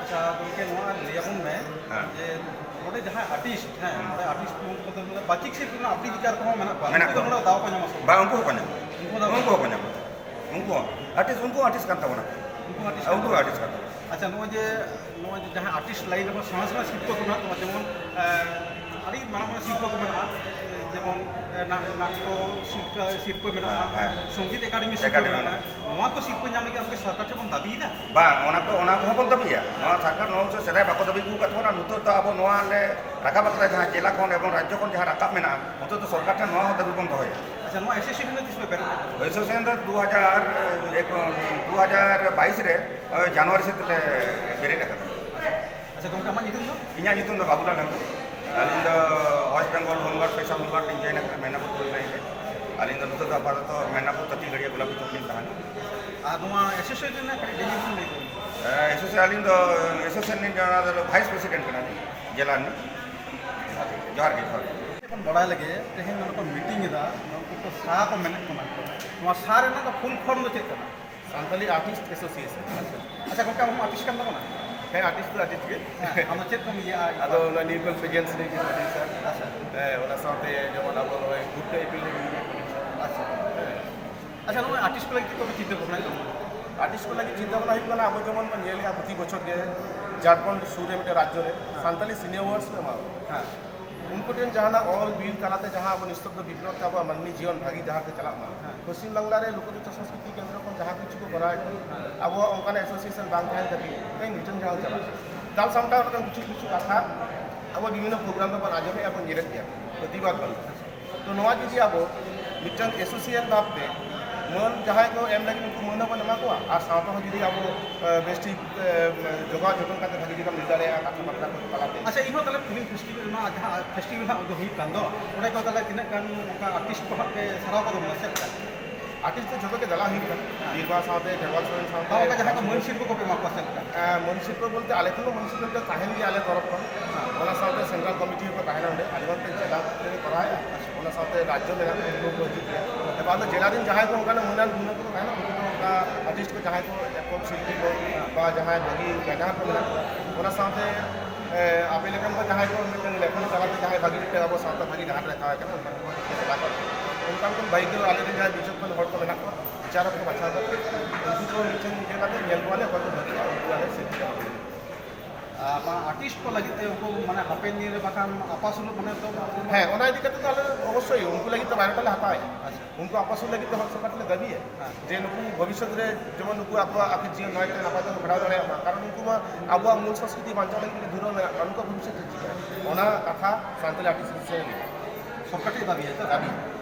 ᱟᱪᱪᱷᱟ ᱜᱚᱢᱠᱮ, ᱱᱚᱣᱟ ᱞᱟᱹᱭᱟᱵᱚᱱ ᱢᱮ ᱦᱮᱸ᱾ ᱡᱮ ᱱᱚᱰᱮ ᱡᱟᱦᱟᱸᱭ ᱟᱨᱴᱤᱥᱴ, ᱦᱮᱸ, ᱦᱮᱸ᱾ ᱱᱚᱰᱮ ᱟᱨᱴᱤᱥᱴ ᱵᱚᱞᱛᱮ ᱫᱚ ᱵᱟᱪᱤᱠ ᱥᱤᱞᱯᱤ ᱨᱮᱱᱟᱜ ᱟᱵᱨᱤᱛᱤᱠᱟᱨ ᱠᱚᱦᱚᱸ ᱢᱮᱱᱟᱜ ᱠᱚᱣᱟ, ᱢᱮᱱᱟᱜ ᱩᱱᱠᱩ ᱫᱚ ᱠᱚᱣᱟ᱾ ᱱᱚᱰᱮ ᱫᱟᱣ ᱠᱚ ᱧᱟᱢᱟ ᱥᱮ ᱵᱟᱝ? ᱵᱟᱝ, ᱩᱱᱠᱩ ᱦᱚᱸᱠᱚ ᱧᱟᱢᱟ᱾ ᱩᱱᱠᱩ ᱫᱚ ᱩᱱᱠᱩ ᱦᱚᱸᱠᱚ ᱧᱟᱢᱟ᱾ ᱩᱱᱠᱩ ᱦᱚᱸ ᱟᱨᱴᱤᱥᱴ, ᱩᱱᱠᱩ ᱦᱚᱸ ᱟᱨᱴᱤᱥᱴ ᱠᱟᱱ ᱛᱟᱵᱚᱱᱟ᱾ ᱩᱱᱠᱩ ᱟᱨᱴᱤᱥᱴ ᱩᱱᱠᱩ ᱠᱟᱱᱟ᱾ ᱦᱚᱸ ᱟᱨᱴᱤᱥᱴ ᱠᱟᱱ ᱛᱟᱵᱚᱱᱟ᱾ ᱟᱪᱪᱷᱟ, ᱱᱚᱜᱼᱚᱭ ᱡᱮ, ᱱᱚᱜᱼᱚᱭ ᱡᱮ ᱡᱟᱦᱟᱸ ᱟᱨᱴᱤᱥᱴ ᱞᱟᱭᱤᱱ ᱨᱮᱦᱚᱸ ᱥᱮᱬᱟ ᱥᱮᱬᱟ ᱥᱤᱞᱯᱚ ᱠᱚ ᱢᱮᱱᱟᱜ ᱛᱟᱵᱚᱱᱟ, ᱡᱮᱢᱚᱱ, ᱮ, ᱟᱹᱰᱤ ᱢᱟᱨᱟᱝ ᱢᱟᱨᱟᱝ ᱥᱤᱞᱯᱚ ᱠᱚ ᱢᱮᱱᱟᱜᱼᱟ, ᱡᱮᱢᱚᱱ, ᱮ, ᱱᱟ-, ᱱᱟᱴᱴᱚ ᱥᱤᱞᱯᱚ, ᱥᱤᱞᱯᱚ ᱢᱮᱱᱟᱜᱼᱟ, ᱦᱮᱸ, ᱦᱮᱸ᱾ ᱥᱚᱝᱜᱤᱛ ᱮᱠᱟᱰᱮᱢᱤ ᱥᱤᱞᱯᱚ ᱮᱠᱟᱰᱮᱢᱤ ᱢᱮᱱᱟᱜᱼᱟ᱾ ᱢᱮᱱᱟᱜᱼᱟ᱾ ᱱᱚᱣᱟ ᱠᱚ ᱥᱤᱞᱯᱚ ᱧᱟᱢ ᱞᱟᱹᱜᱤᱫ ᱟᱯᱮ ᱥᱚᱨᱠᱟᱨ ᱴᱷᱮᱱ ᱵᱚᱱ ᱫᱟᱹᱵᱤᱭᱮᱫᱟ? ᱵᱟᱝ, ᱚᱱᱟ ᱠᱚ, ᱚᱱᱟ ᱠᱚᱦᱚᱸ ᱵᱚᱱ ᱫᱟᱹᱵᱤᱭᱟ᱾ ᱱᱚᱣᱟ ᱥᱚᱨᱠᱟᱨ ᱱᱚᱣᱟ ᱥᱮᱫᱟᱭ ᱵᱟᱠᱚ ᱫᱟᱹᱵᱤ ᱟᱹᱜᱩ ᱟᱠᱟᱫ ᱛᱟᱵᱚᱱᱟ, ᱱᱤᱛᱚᱜ ᱫᱚ ᱟᱵᱚ ᱱᱚᱣᱟ ᱞᱮ ᱨᱟᱠᱟᱵ ᱟᱠᱟᱫᱟ, ᱡᱟᱦᱟᱸ ᱡᱮᱞᱟ ᱠᱷᱚᱱ ᱮᱵᱚᱝ ᱨᱟᱡᱽᱡᱚ ᱠᱷᱚᱱ ᱡᱟᱦᱟᱸ ᱨᱟᱠᱟᱵ ᱢᱮᱱᱟᱜᱼᱟ, ᱱᱤᱛᱚᱜ ᱫᱚ ᱥᱚᱨᱠᱟᱨ ᱴᱷᱮᱱ ᱱᱚᱣᱟ ᱦᱚᱸ ᱫᱟᱹᱵᱤ ᱵᱚᱱ ᱫᱚᱦᱚᱭᱟ᱾ ᱟᱪᱪᱷᱟ, ᱱᱚᱣᱟ ᱮᱥᱳᱥᱤᱭᱮᱥᱚᱱ ᱫᱚ ᱛᱤᱥ ᱯᱮ ᱵᱮᱨᱮᱫ ᱟᱠᱟᱫᱟ? ᱮᱥᱳᱥᱤᱭᱮᱥᱚᱱ ᱫᱚ ᱫᱩ ᱦᱟᱡᱟᱨ, ᱮᱠ, ᱫᱩ ᱦᱟᱡᱟᱨ ᱵᱟᱭᱤᱥ ᱨᱮ, ᱳᱭ ᱡᱟᱱᱩᱣᱟᱨᱤ ᱥᱮᱫ ᱞᱮ ᱵᱮᱨᱮᱫ ᱟᱠᱟᱫᱟ᱾ ᱟᱪᱪᱷᱟ ᱜᱚᱢᱠᱮ, ᱟᱢᱟᱜ ᱧᱩᱛᱩᱢ ᱫᱚ? ᱤᱧᱟᱹᱜ ᱧᱩᱛᱩᱢ ᱫᱚ ᱵᱟᱵᱩᱞᱟᱞ ᱦᱮᱢᱵᱨᱚᱢ᱾ ᱟᱹᱞᱤᱧ ᱫᱚ West Bengal home guard, special home guard ᱞᱤᱧ ᱡᱚᱭᱮᱱ ᱟᱠᱟᱫᱟ ᱢᱮᱫᱱᱟᱯᱩᱨ ᱯᱩᱞᱤᱥ ᱞᱟᱭᱤᱱ ᱨᱮ᱾ ᱟᱹᱞᱤᱧ ᱫᱚ ᱱᱤᱛᱚᱜ ᱫᱚ ᱟᱯᱟᱛᱚᱛᱚ ᱢᱮᱫᱱᱟᱯᱩᱨ ᱛᱟᱹᱛᱤ ᱜᱟᱹᱲᱤᱭᱟᱹ ᱜᱳᱞᱟᱯᱤ ᱪᱚᱠ ᱞᱤᱧ ᱛᱟᱦᱮᱱᱟ᱾ ᱟᱨ ᱱᱚᱣᱟ ᱮᱥᱳᱥᱤᱭᱮᱥᱚᱱ ᱨᱮᱱᱟᱜ ᱠᱟᱹᱴᱤᱡ ᱰᱤᱴᱮᱞᱥ ᱵᱤᱱ ᱞᱟᱹᱭ ᱛᱟᱵᱚᱱᱟ? ᱮ, ᱮᱥᱳᱥᱤᱭᱮᱥᱚᱱ, ᱟᱹᱞᱤᱧ ᱫᱚ ᱮᱥᱳᱥᱤᱭᱮᱥᱚᱱ ᱨᱤᱱᱤᱡ ᱚᱱᱟ ᱫᱚ ᱵᱷᱟᱭᱤᱥ ᱯᱨᱮᱥᱤᱰᱮᱱᱴ ᱠᱟᱱᱟᱞᱤᱧ ᱡᱮᱞᱟ ᱨᱤᱱᱤᱡ᱾ ᱡᱚᱦᱟᱨ ᱜᱮ, ᱡᱚᱦᱟᱨ ᱜᱮ᱾ ᱵᱚᱱ ᱵᱟᱲᱟᱭ ᱞᱟᱹᱜᱤᱫ, ᱛᱮᱦᱮᱧ ᱱᱚᱰᱮ ᱠᱚ ᱢᱤᱴᱤᱝ ᱮᱫᱟ, ᱱᱩᱠᱩ ᱠᱚ ᱥᱟ ᱠᱚ ᱢᱮᱱᱮᱫ ᱠᱟᱱᱟ, ᱱᱚᱣᱟ ᱥᱟ ᱨᱮᱱᱟᱜ ᱫᱚ ᱯᱷᱩᱞ ᱯᱷᱚᱨᱢ ᱫᱚ ᱪᱮᱫ ᱠᱟᱱᱟ? Santali artist association. ᱟᱪᱪᱷᱟ, ᱜᱚᱢᱠᱮ, ᱟᱢ ᱦᱚᱸ ᱟᱨᱴᱤᱥᱴ ᱠᱟᱱ ᱛᱟᱵᱚᱱᱟ? ᱦᱮᱸ, ᱟᱨᱴᱤᱥᱴ ᱫᱚ ᱟᱨᱴᱤᱥᱴ ᱜᱮ᱾ ᱦᱮᱸ, ᱟᱢ ᱫᱚ ᱪᱮᱫ ᱠᱚᱢ ᱤᱭᱟᱹᱜᱼᱟ? ᱟᱫᱚ ᱚᱱᱟ ᱱᱤᱭᱩ ᱠᱚᱞ ᱯᱨᱮᱡᱮᱱᱥ ᱨᱮ ᱟᱨᱴᱤᱥᱴ᱾ ᱟᱪᱪᱷᱟ᱾ ᱦᱮᱸ, ᱚᱱᱟ ᱥᱟᱶᱛᱮ ᱡᱮᱢᱚᱱ ᱟᱵᱚ ᱱᱚᱜᱼᱚᱭ ᱜᱩᱯᱴᱟ ᱮᱯᱤᱞ ᱨᱮ ᱢᱤᱱᱟᱹᱧᱟ᱾ ᱟᱪᱪᱷᱟ᱾ ᱦᱮᱸ᱾ ᱟᱪᱪᱷᱟ, ᱱᱚᱜᱼᱚᱭ ᱟᱨᱴᱤᱥᱴ ᱠᱚ ᱞᱟᱹᱜᱤᱫ ᱪᱮᱫ ᱠᱚᱯᱮ ᱪᱤᱱᱛᱟᱹ ᱵᱷᱟᱵᱽᱱᱟᱭᱮᱫᱟ? ᱟᱨᱴᱤᱥᱴ ᱠᱚ ᱞᱟᱹᱜᱤᱫ ᱪᱤᱱᱛᱟᱹ ᱵᱷᱟᱵᱽᱱᱟ ᱦᱩᱭᱩᱜ ᱠᱟᱱᱟ, ᱟᱵᱚ ᱡᱮᱢᱚᱱ ᱵᱚᱱ ᱧᱮᱞᱮᱫᱼᱟ ᱯᱨᱚᱛᱤ ᱵᱚᱪᱷᱚᱨ ᱜᱮ ᱡᱷᱟᱲᱠᱷᱚᱸᱰ ᱥᱩᱨ ᱨᱮ ᱢᱤᱫᱴᱮᱱ ᱨᱟᱡᱽᱡᱚ ᱨᱮ ᱦᱮᱸ᱾ ᱥᱟᱱᱛᱟᱞᱤ ᱥᱤᱱᱤᱭᱟᱨ ᱟᱣᱟᱨᱰᱥ ᱠᱚ ᱮᱢᱟ ᱠᱚ᱾ ᱦᱮᱸ᱾ ᱩᱱᱠᱩ ᱴᱷᱮᱱ ᱡᱟᱦᱟᱱᱟᱜ ᱚᱞ ᱵᱤᱞ ᱛᱟᱞᱟᱛᱮ ᱡᱟᱦᱟᱸ ᱟᱵᱚ ᱱᱤᱥᱛᱚᱵᱫᱚ ᱵᱤᱯᱞᱚᱵ ᱛᱮ ᱟᱵᱚᱣᱟᱜ ᱢᱟᱹᱱᱢᱤ ᱡᱤᱭᱚᱱ ᱵᱷᱟᱹᱜᱤ ᱰᱟᱦᱟᱨ ᱛᱮ ᱪᱟᱞᱟᱜ ᱢᱟ᱾ ᱦᱮᱸ᱾ ᱯᱚᱥᱪᱤᱢ ᱵᱟᱝᱞᱟ ᱨᱮ ᱞᱳᱠᱚ ᱪᱤᱛᱛᱚ ᱥᱚᱝᱥᱠᱨᱤᱛᱤ ᱠᱮᱱᱫᱨᱚ ᱠᱷᱚᱱ ᱡᱟᱦᱟᱸ ᱠᱤᱪᱷᱩ ᱠᱚ ᱠᱚᱨᱟᱣᱮᱫ ᱠᱟᱱᱟ, ᱦᱮᱸ᱾ ᱟᱵᱚᱣᱟᱜ ᱚᱱᱠᱟᱱᱟᱜ ᱮᱥᱳᱥᱤᱭᱮᱥᱚᱱ ᱵᱟᱝ ᱛᱟᱦᱮᱱ ᱠᱷᱟᱹᱛᱤᱨ ᱛᱮᱦᱮᱧ ᱨᱤᱴᱟᱨᱱ ᱡᱟᱦᱟᱸ ᱪᱟᱞᱟᱜ ᱠᱟᱱᱟ᱾ ᱫᱟᱞ ᱥᱟᱢᱴᱟᱣ ᱠᱟᱛᱮ ᱠᱤᱪᱷᱩ ᱠᱤᱪᱷᱩ ᱠᱟᱛᱷᱟ ᱟᱵᱚ ᱵᱤᱵᱷᱤᱱᱱᱚ ᱯᱨᱳᱜᱨᱟᱢ ᱨᱮᱵᱚᱱ ᱟᱸᱡᱚᱢᱮᱫᱼᱟ, ᱵᱚᱱ ᱧᱮᱞᱮᱫ ᱜᱮᱭᱟ, ᱯᱨᱚᱛᱤᱵᱟᱫ ᱵᱟᱹᱱᱩᱜ᱾ ᱛᱚ ᱱᱚᱣᱟ ᱡᱩᱫᱤ ᱟᱵᱚ ᱢᱤᱫᱴᱟᱝ ᱮᱥᱳᱥᱤᱭᱮᱥᱚᱱ ᱵᱷᱟᱵᱽᱛᱮ ᱢᱟᱹᱱ ᱡᱟᱦᱟᱸᱭ ᱠᱚ ᱮᱢ ᱞᱟᱹᱜᱤᱫ, ᱩᱱᱠᱩ ᱢᱟᱹᱱ ᱦᱚᱸᱵᱚᱱ ᱮᱢᱟ ᱠᱚᱣᱟ, ᱟᱨ ᱥᱟᱶᱛᱟ ᱦᱚᱸ ᱡᱩᱫᱤ ᱟᱵᱚ, ᱮ, ᱵᱮᱥ ᱴᱷᱤᱠ, ᱮ, ᱡᱚᱜᱟᱣ ᱡᱚᱛᱚᱱ ᱠᱟᱛᱮ ᱵᱷᱟᱹᱜᱤ ᱡᱩᱫᱤ ᱵᱚᱱ ᱤᱫᱤ ᱫᱟᱲᱮᱭᱟᱜᱼᱟ ᱠᱟᱛᱷᱟ ᱵᱟᱨᱛᱟ ᱠᱚ ᱛᱟᱞᱟᱛᱮ᱾ ᱟᱪᱪᱷᱟ, ᱤᱧᱦᱚᱸ ᱛᱟᱦᱚᱞᱮ ᱯᱷᱤᱞᱢ ᱯᱷᱮᱥᱴᱤᱵᱷᱮᱞ ᱨᱮᱱᱟᱜ ᱡᱟᱦᱟᱸ ᱯᱷᱮᱥᱴᱤᱵᱷᱮᱞ ᱦᱟᱸᱜ ᱩᱫᱩᱜ ᱦᱩᱭᱩᱜ ᱠᱟᱱ ᱫᱚ, ᱚᱸᱰᱮ ᱠᱚ ᱛᱟᱦᱚᱞᱮ ᱛᱤᱱᱟᱹᱜ ᱜᱟᱱ ᱚᱱᱠᱟ ᱟᱨᱴᱤᱥᱴ ᱠᱚ ᱦᱟᱸᱜ ᱯᱮ ᱥᱟᱨᱦᱟᱣ ᱠᱚ ᱛᱟᱵᱚᱱᱟ, ᱪᱮᱫ ᱞᱮᱠᱟ? ᱟᱨᱴᱤᱥᱴ ᱫᱚ ᱡᱷᱚᱛᱚ ᱜᱮ ᱪᱟᱞᱟᱣ ᱦᱩᱭᱩᱜ ᱠᱟᱱᱟ᱾ ᱦᱮᱸ᱾ ᱵᱤᱨᱵᱟᱦᱟ ᱥᱟᱶᱛᱮ ᱠᱷᱮᱨᱣᱟᱞ ᱥᱚᱨᱮᱱ ᱥᱟᱶᱛᱮ ᱟᱨ ᱚᱱᱠᱟ ᱡᱟᱦᱟᱸᱭ ᱠᱚ ᱢᱟᱹᱱ ᱥᱤᱨᱯᱟᱹ ᱠᱚᱯᱮ ᱮᱢᱟ ᱠᱚᱣᱟ, ᱪᱮᱫ ᱞᱮᱠᱟ? ᱮᱸ, ᱢᱟᱹᱱ ᱥᱤᱨᱯᱟᱹ ᱵᱚᱞᱛᱮ ᱟᱞᱮ ᱴᱷᱮᱱ ᱫᱚ ᱢᱟᱹᱱ ᱥᱤᱨᱯᱟᱹ ᱫᱚ ᱛᱟᱦᱮᱱ ᱜᱮᱭᱟ ᱟᱞᱮ ᱛᱚᱨᱚᱯ ᱠᱷᱚᱱ᱾ ᱚᱱᱟ ᱥᱟᱶᱛᱮ ᱥᱮᱱᱴᱨᱟᱞ ᱠᱚᱢᱤᱴᱤ ᱦᱚᱸᱠᱚ ᱛᱟᱦᱮᱱᱟ ᱚᱸᱰᱮ, ᱟᱞᱮ ᱱᱚᱛᱮ ᱡᱮᱞᱟ ᱛᱮᱞᱮ ᱠᱚᱨᱟᱣᱮᱫᱼᱟ᱾ ᱚᱱᱟ ᱥᱟᱶᱛᱮ ᱨᱟᱡᱽᱡᱚ ᱢᱮᱱᱟᱜ ᱠᱚᱣᱟ, ᱩᱱᱠᱩ ᱦᱚᱸᱠᱚ ᱦᱤᱡᱩᱜ ᱜᱮᱭᱟ᱾ ᱮᱵᱟᱨ ᱟᱞᱮ ᱡᱮᱞᱟ ᱨᱮᱱ ᱡᱟᱦᱟᱸᱭ ᱠᱚ ᱚᱱᱠᱟᱱ ᱢᱟᱹᱱᱟᱱ ᱜᱩᱱᱟᱹᱱ ᱠᱚ ᱛᱟᱦᱮᱱᱟ, ᱩᱱᱠᱩ ᱫᱚ ᱚᱱᱠᱟ ᱟᱨᱴᱤᱥᱴ ᱠᱚ ᱡᱟᱦᱟᱸᱭ ᱠᱚ ᱮᱠᱷᱚᱱ ᱥᱤᱞᱯᱤ ᱠᱚ ᱵᱟ ᱡᱟᱦᱟᱸᱭ ᱵᱷᱟᱹᱜᱤ ᱜᱟᱭᱱᱟᱦᱟᱨ ᱠᱚ ᱢᱮᱱᱟᱜ ᱠᱚᱣᱟ, ᱚᱱᱟ ᱥᱟᱶᱛᱮ, ᱮ, ᱟᱯᱮ ᱞᱮᱠᱟᱱ ᱠᱚ ᱡᱟᱦᱟᱸᱭ ᱠᱚ ᱢᱤᱫᱴᱟᱝ ᱞᱮᱠᱷᱚᱱ ᱛᱟᱞᱟᱛᱮ ᱡᱟᱦᱟᱸᱭ ᱵᱷᱟᱹᱜᱤ ᱢᱤᱫᱴᱟᱝ ᱟᱵᱚ ᱥᱟᱶᱛᱟ ᱵᱷᱟᱹᱜᱤ ᱰᱟᱦᱟᱨ ᱨᱮ ᱪᱟᱞᱟᱣ ᱠᱟᱱᱟ, ᱚᱱᱠᱟᱱ ᱠᱚ ᱪᱮᱥᱴᱟ ᱠᱚ᱾ ᱚᱱᱠᱟᱱ ᱠᱚ ᱵᱟᱭᱤᱠ ᱫᱚ ᱟᱞᱮ ᱨᱮᱱ ᱡᱟᱦᱟᱸᱭ ᱵᱤᱪᱚᱠᱠᱷᱚᱱ ᱦᱚᱲ ᱠᱚ ᱢᱮᱱᱟᱜ ᱠᱚᱣᱟ, ᱵᱤᱪᱟᱨᱚᱠ ᱠᱚ ᱵᱟᱪᱷᱟᱣ ᱠᱟᱛᱮ ᱩᱱᱠᱩ ᱠᱚ ᱢᱤᱫᱴᱟᱝ ᱤᱭᱟᱹ ᱠᱟᱛᱮ ᱧᱮᱞ ᱠᱚᱣᱟᱞᱮ ᱚᱠᱚᱭ ᱠᱚ ᱵᱷᱟᱹᱜᱤᱜᱼᱟ, ᱩᱱᱠᱩ ᱟᱞᱮ ᱥᱤᱞᱮᱠᱴ ᱠᱚᱣᱟ᱾ ᱟᱨ ᱵᱟᱝ ᱟᱨᱴᱤᱥᱴ ᱠᱚ ᱞᱟᱹᱜᱤᱫ ᱛᱮ ᱩᱱᱠᱩ ᱢᱟᱱᱮ ᱦᱟᱯᱮᱱ ᱫᱤᱱ ᱨᱮ ᱵᱟᱠᱷᱟᱱ ᱟᱯᱟᱥᱩᱞᱚᱜ ᱢᱟᱱᱮ ᱛᱚ ᱦᱮᱸ, ᱚᱱᱟ ᱤᱫᱤ ᱠᱟᱛᱮ ᱫᱚ ᱟᱞᱮ ᱚᱵᱚᱥᱥᱳᱭ ᱩᱱᱠᱩ ᱞᱟᱹᱜᱤᱫ ᱫᱚ ᱵᱟᱭᱳᱰᱟᱴᱟ ᱞᱮ ᱦᱟᱛᱟᱣᱮᱫᱼᱟ᱾ ᱟᱪᱪᱷᱟ᱾ ᱩᱱᱠᱩ ᱟᱯᱟᱥᱩᱞ ᱞᱟᱹᱜᱤᱫ ᱫᱚ ᱦᱚᱲ ᱥᱚᱨᱠᱟᱨ ᱴᱷᱮᱱ ᱞᱮ ᱫᱟᱹᱵᱤᱭᱟ ᱦᱮᱸ᱾ ᱡᱮ ᱱᱩᱠᱩ ᱵᱷᱚᱵᱤᱥᱥᱚᱛ ᱨᱮ ᱡᱮᱢᱚᱱ ᱱᱩᱠᱩ ᱟᱠᱚᱣᱟᱜ ᱟᱹᱠᱤᱞ ᱡᱤᱭᱚᱱ ᱱᱟᱭᱛᱮ ᱱᱟᱯᱟᱭ ᱛᱮᱠᱚ ᱠᱷᱟᱸᱰᱟᱣ ᱫᱟᱲᱮᱭᱟᱜ ᱢᱟ, ᱠᱟᱨᱚᱱ ᱩᱱᱠᱩ ᱢᱟ ᱟᱵᱚᱣᱟᱜ ᱢᱩᱞ ᱥᱚᱝᱥᱠᱨᱤᱛᱤ ᱵᱟᱧᱪᱟᱣ ᱞᱟᱹᱜᱤᱫ ᱜᱮ ᱫᱷᱩᱨᱟᱹᱣ ᱢᱮᱱᱟᱜ ᱠᱚᱣᱟ, ᱱᱩᱠᱩᱣᱟᱜ ᱵᱷᱚᱵᱤᱥᱥᱚᱛ ᱫᱚ ᱪᱤᱠᱟᱹᱜᱼᱟ? ᱚᱱᱟ ᱠᱟᱛᱷᱟ ᱥᱟᱱᱛᱟᱲᱤ ᱟᱨᱴᱤᱥᱴ ᱮᱥᱳᱥᱤᱭᱮᱥᱚᱱ ᱥᱚᱨᱠᱟᱨ ᱴᱷᱮᱱ ᱫᱟᱹᱵᱤᱭᱟ ᱛᱚ? ᱫᱟᱹᱵᱤ᱾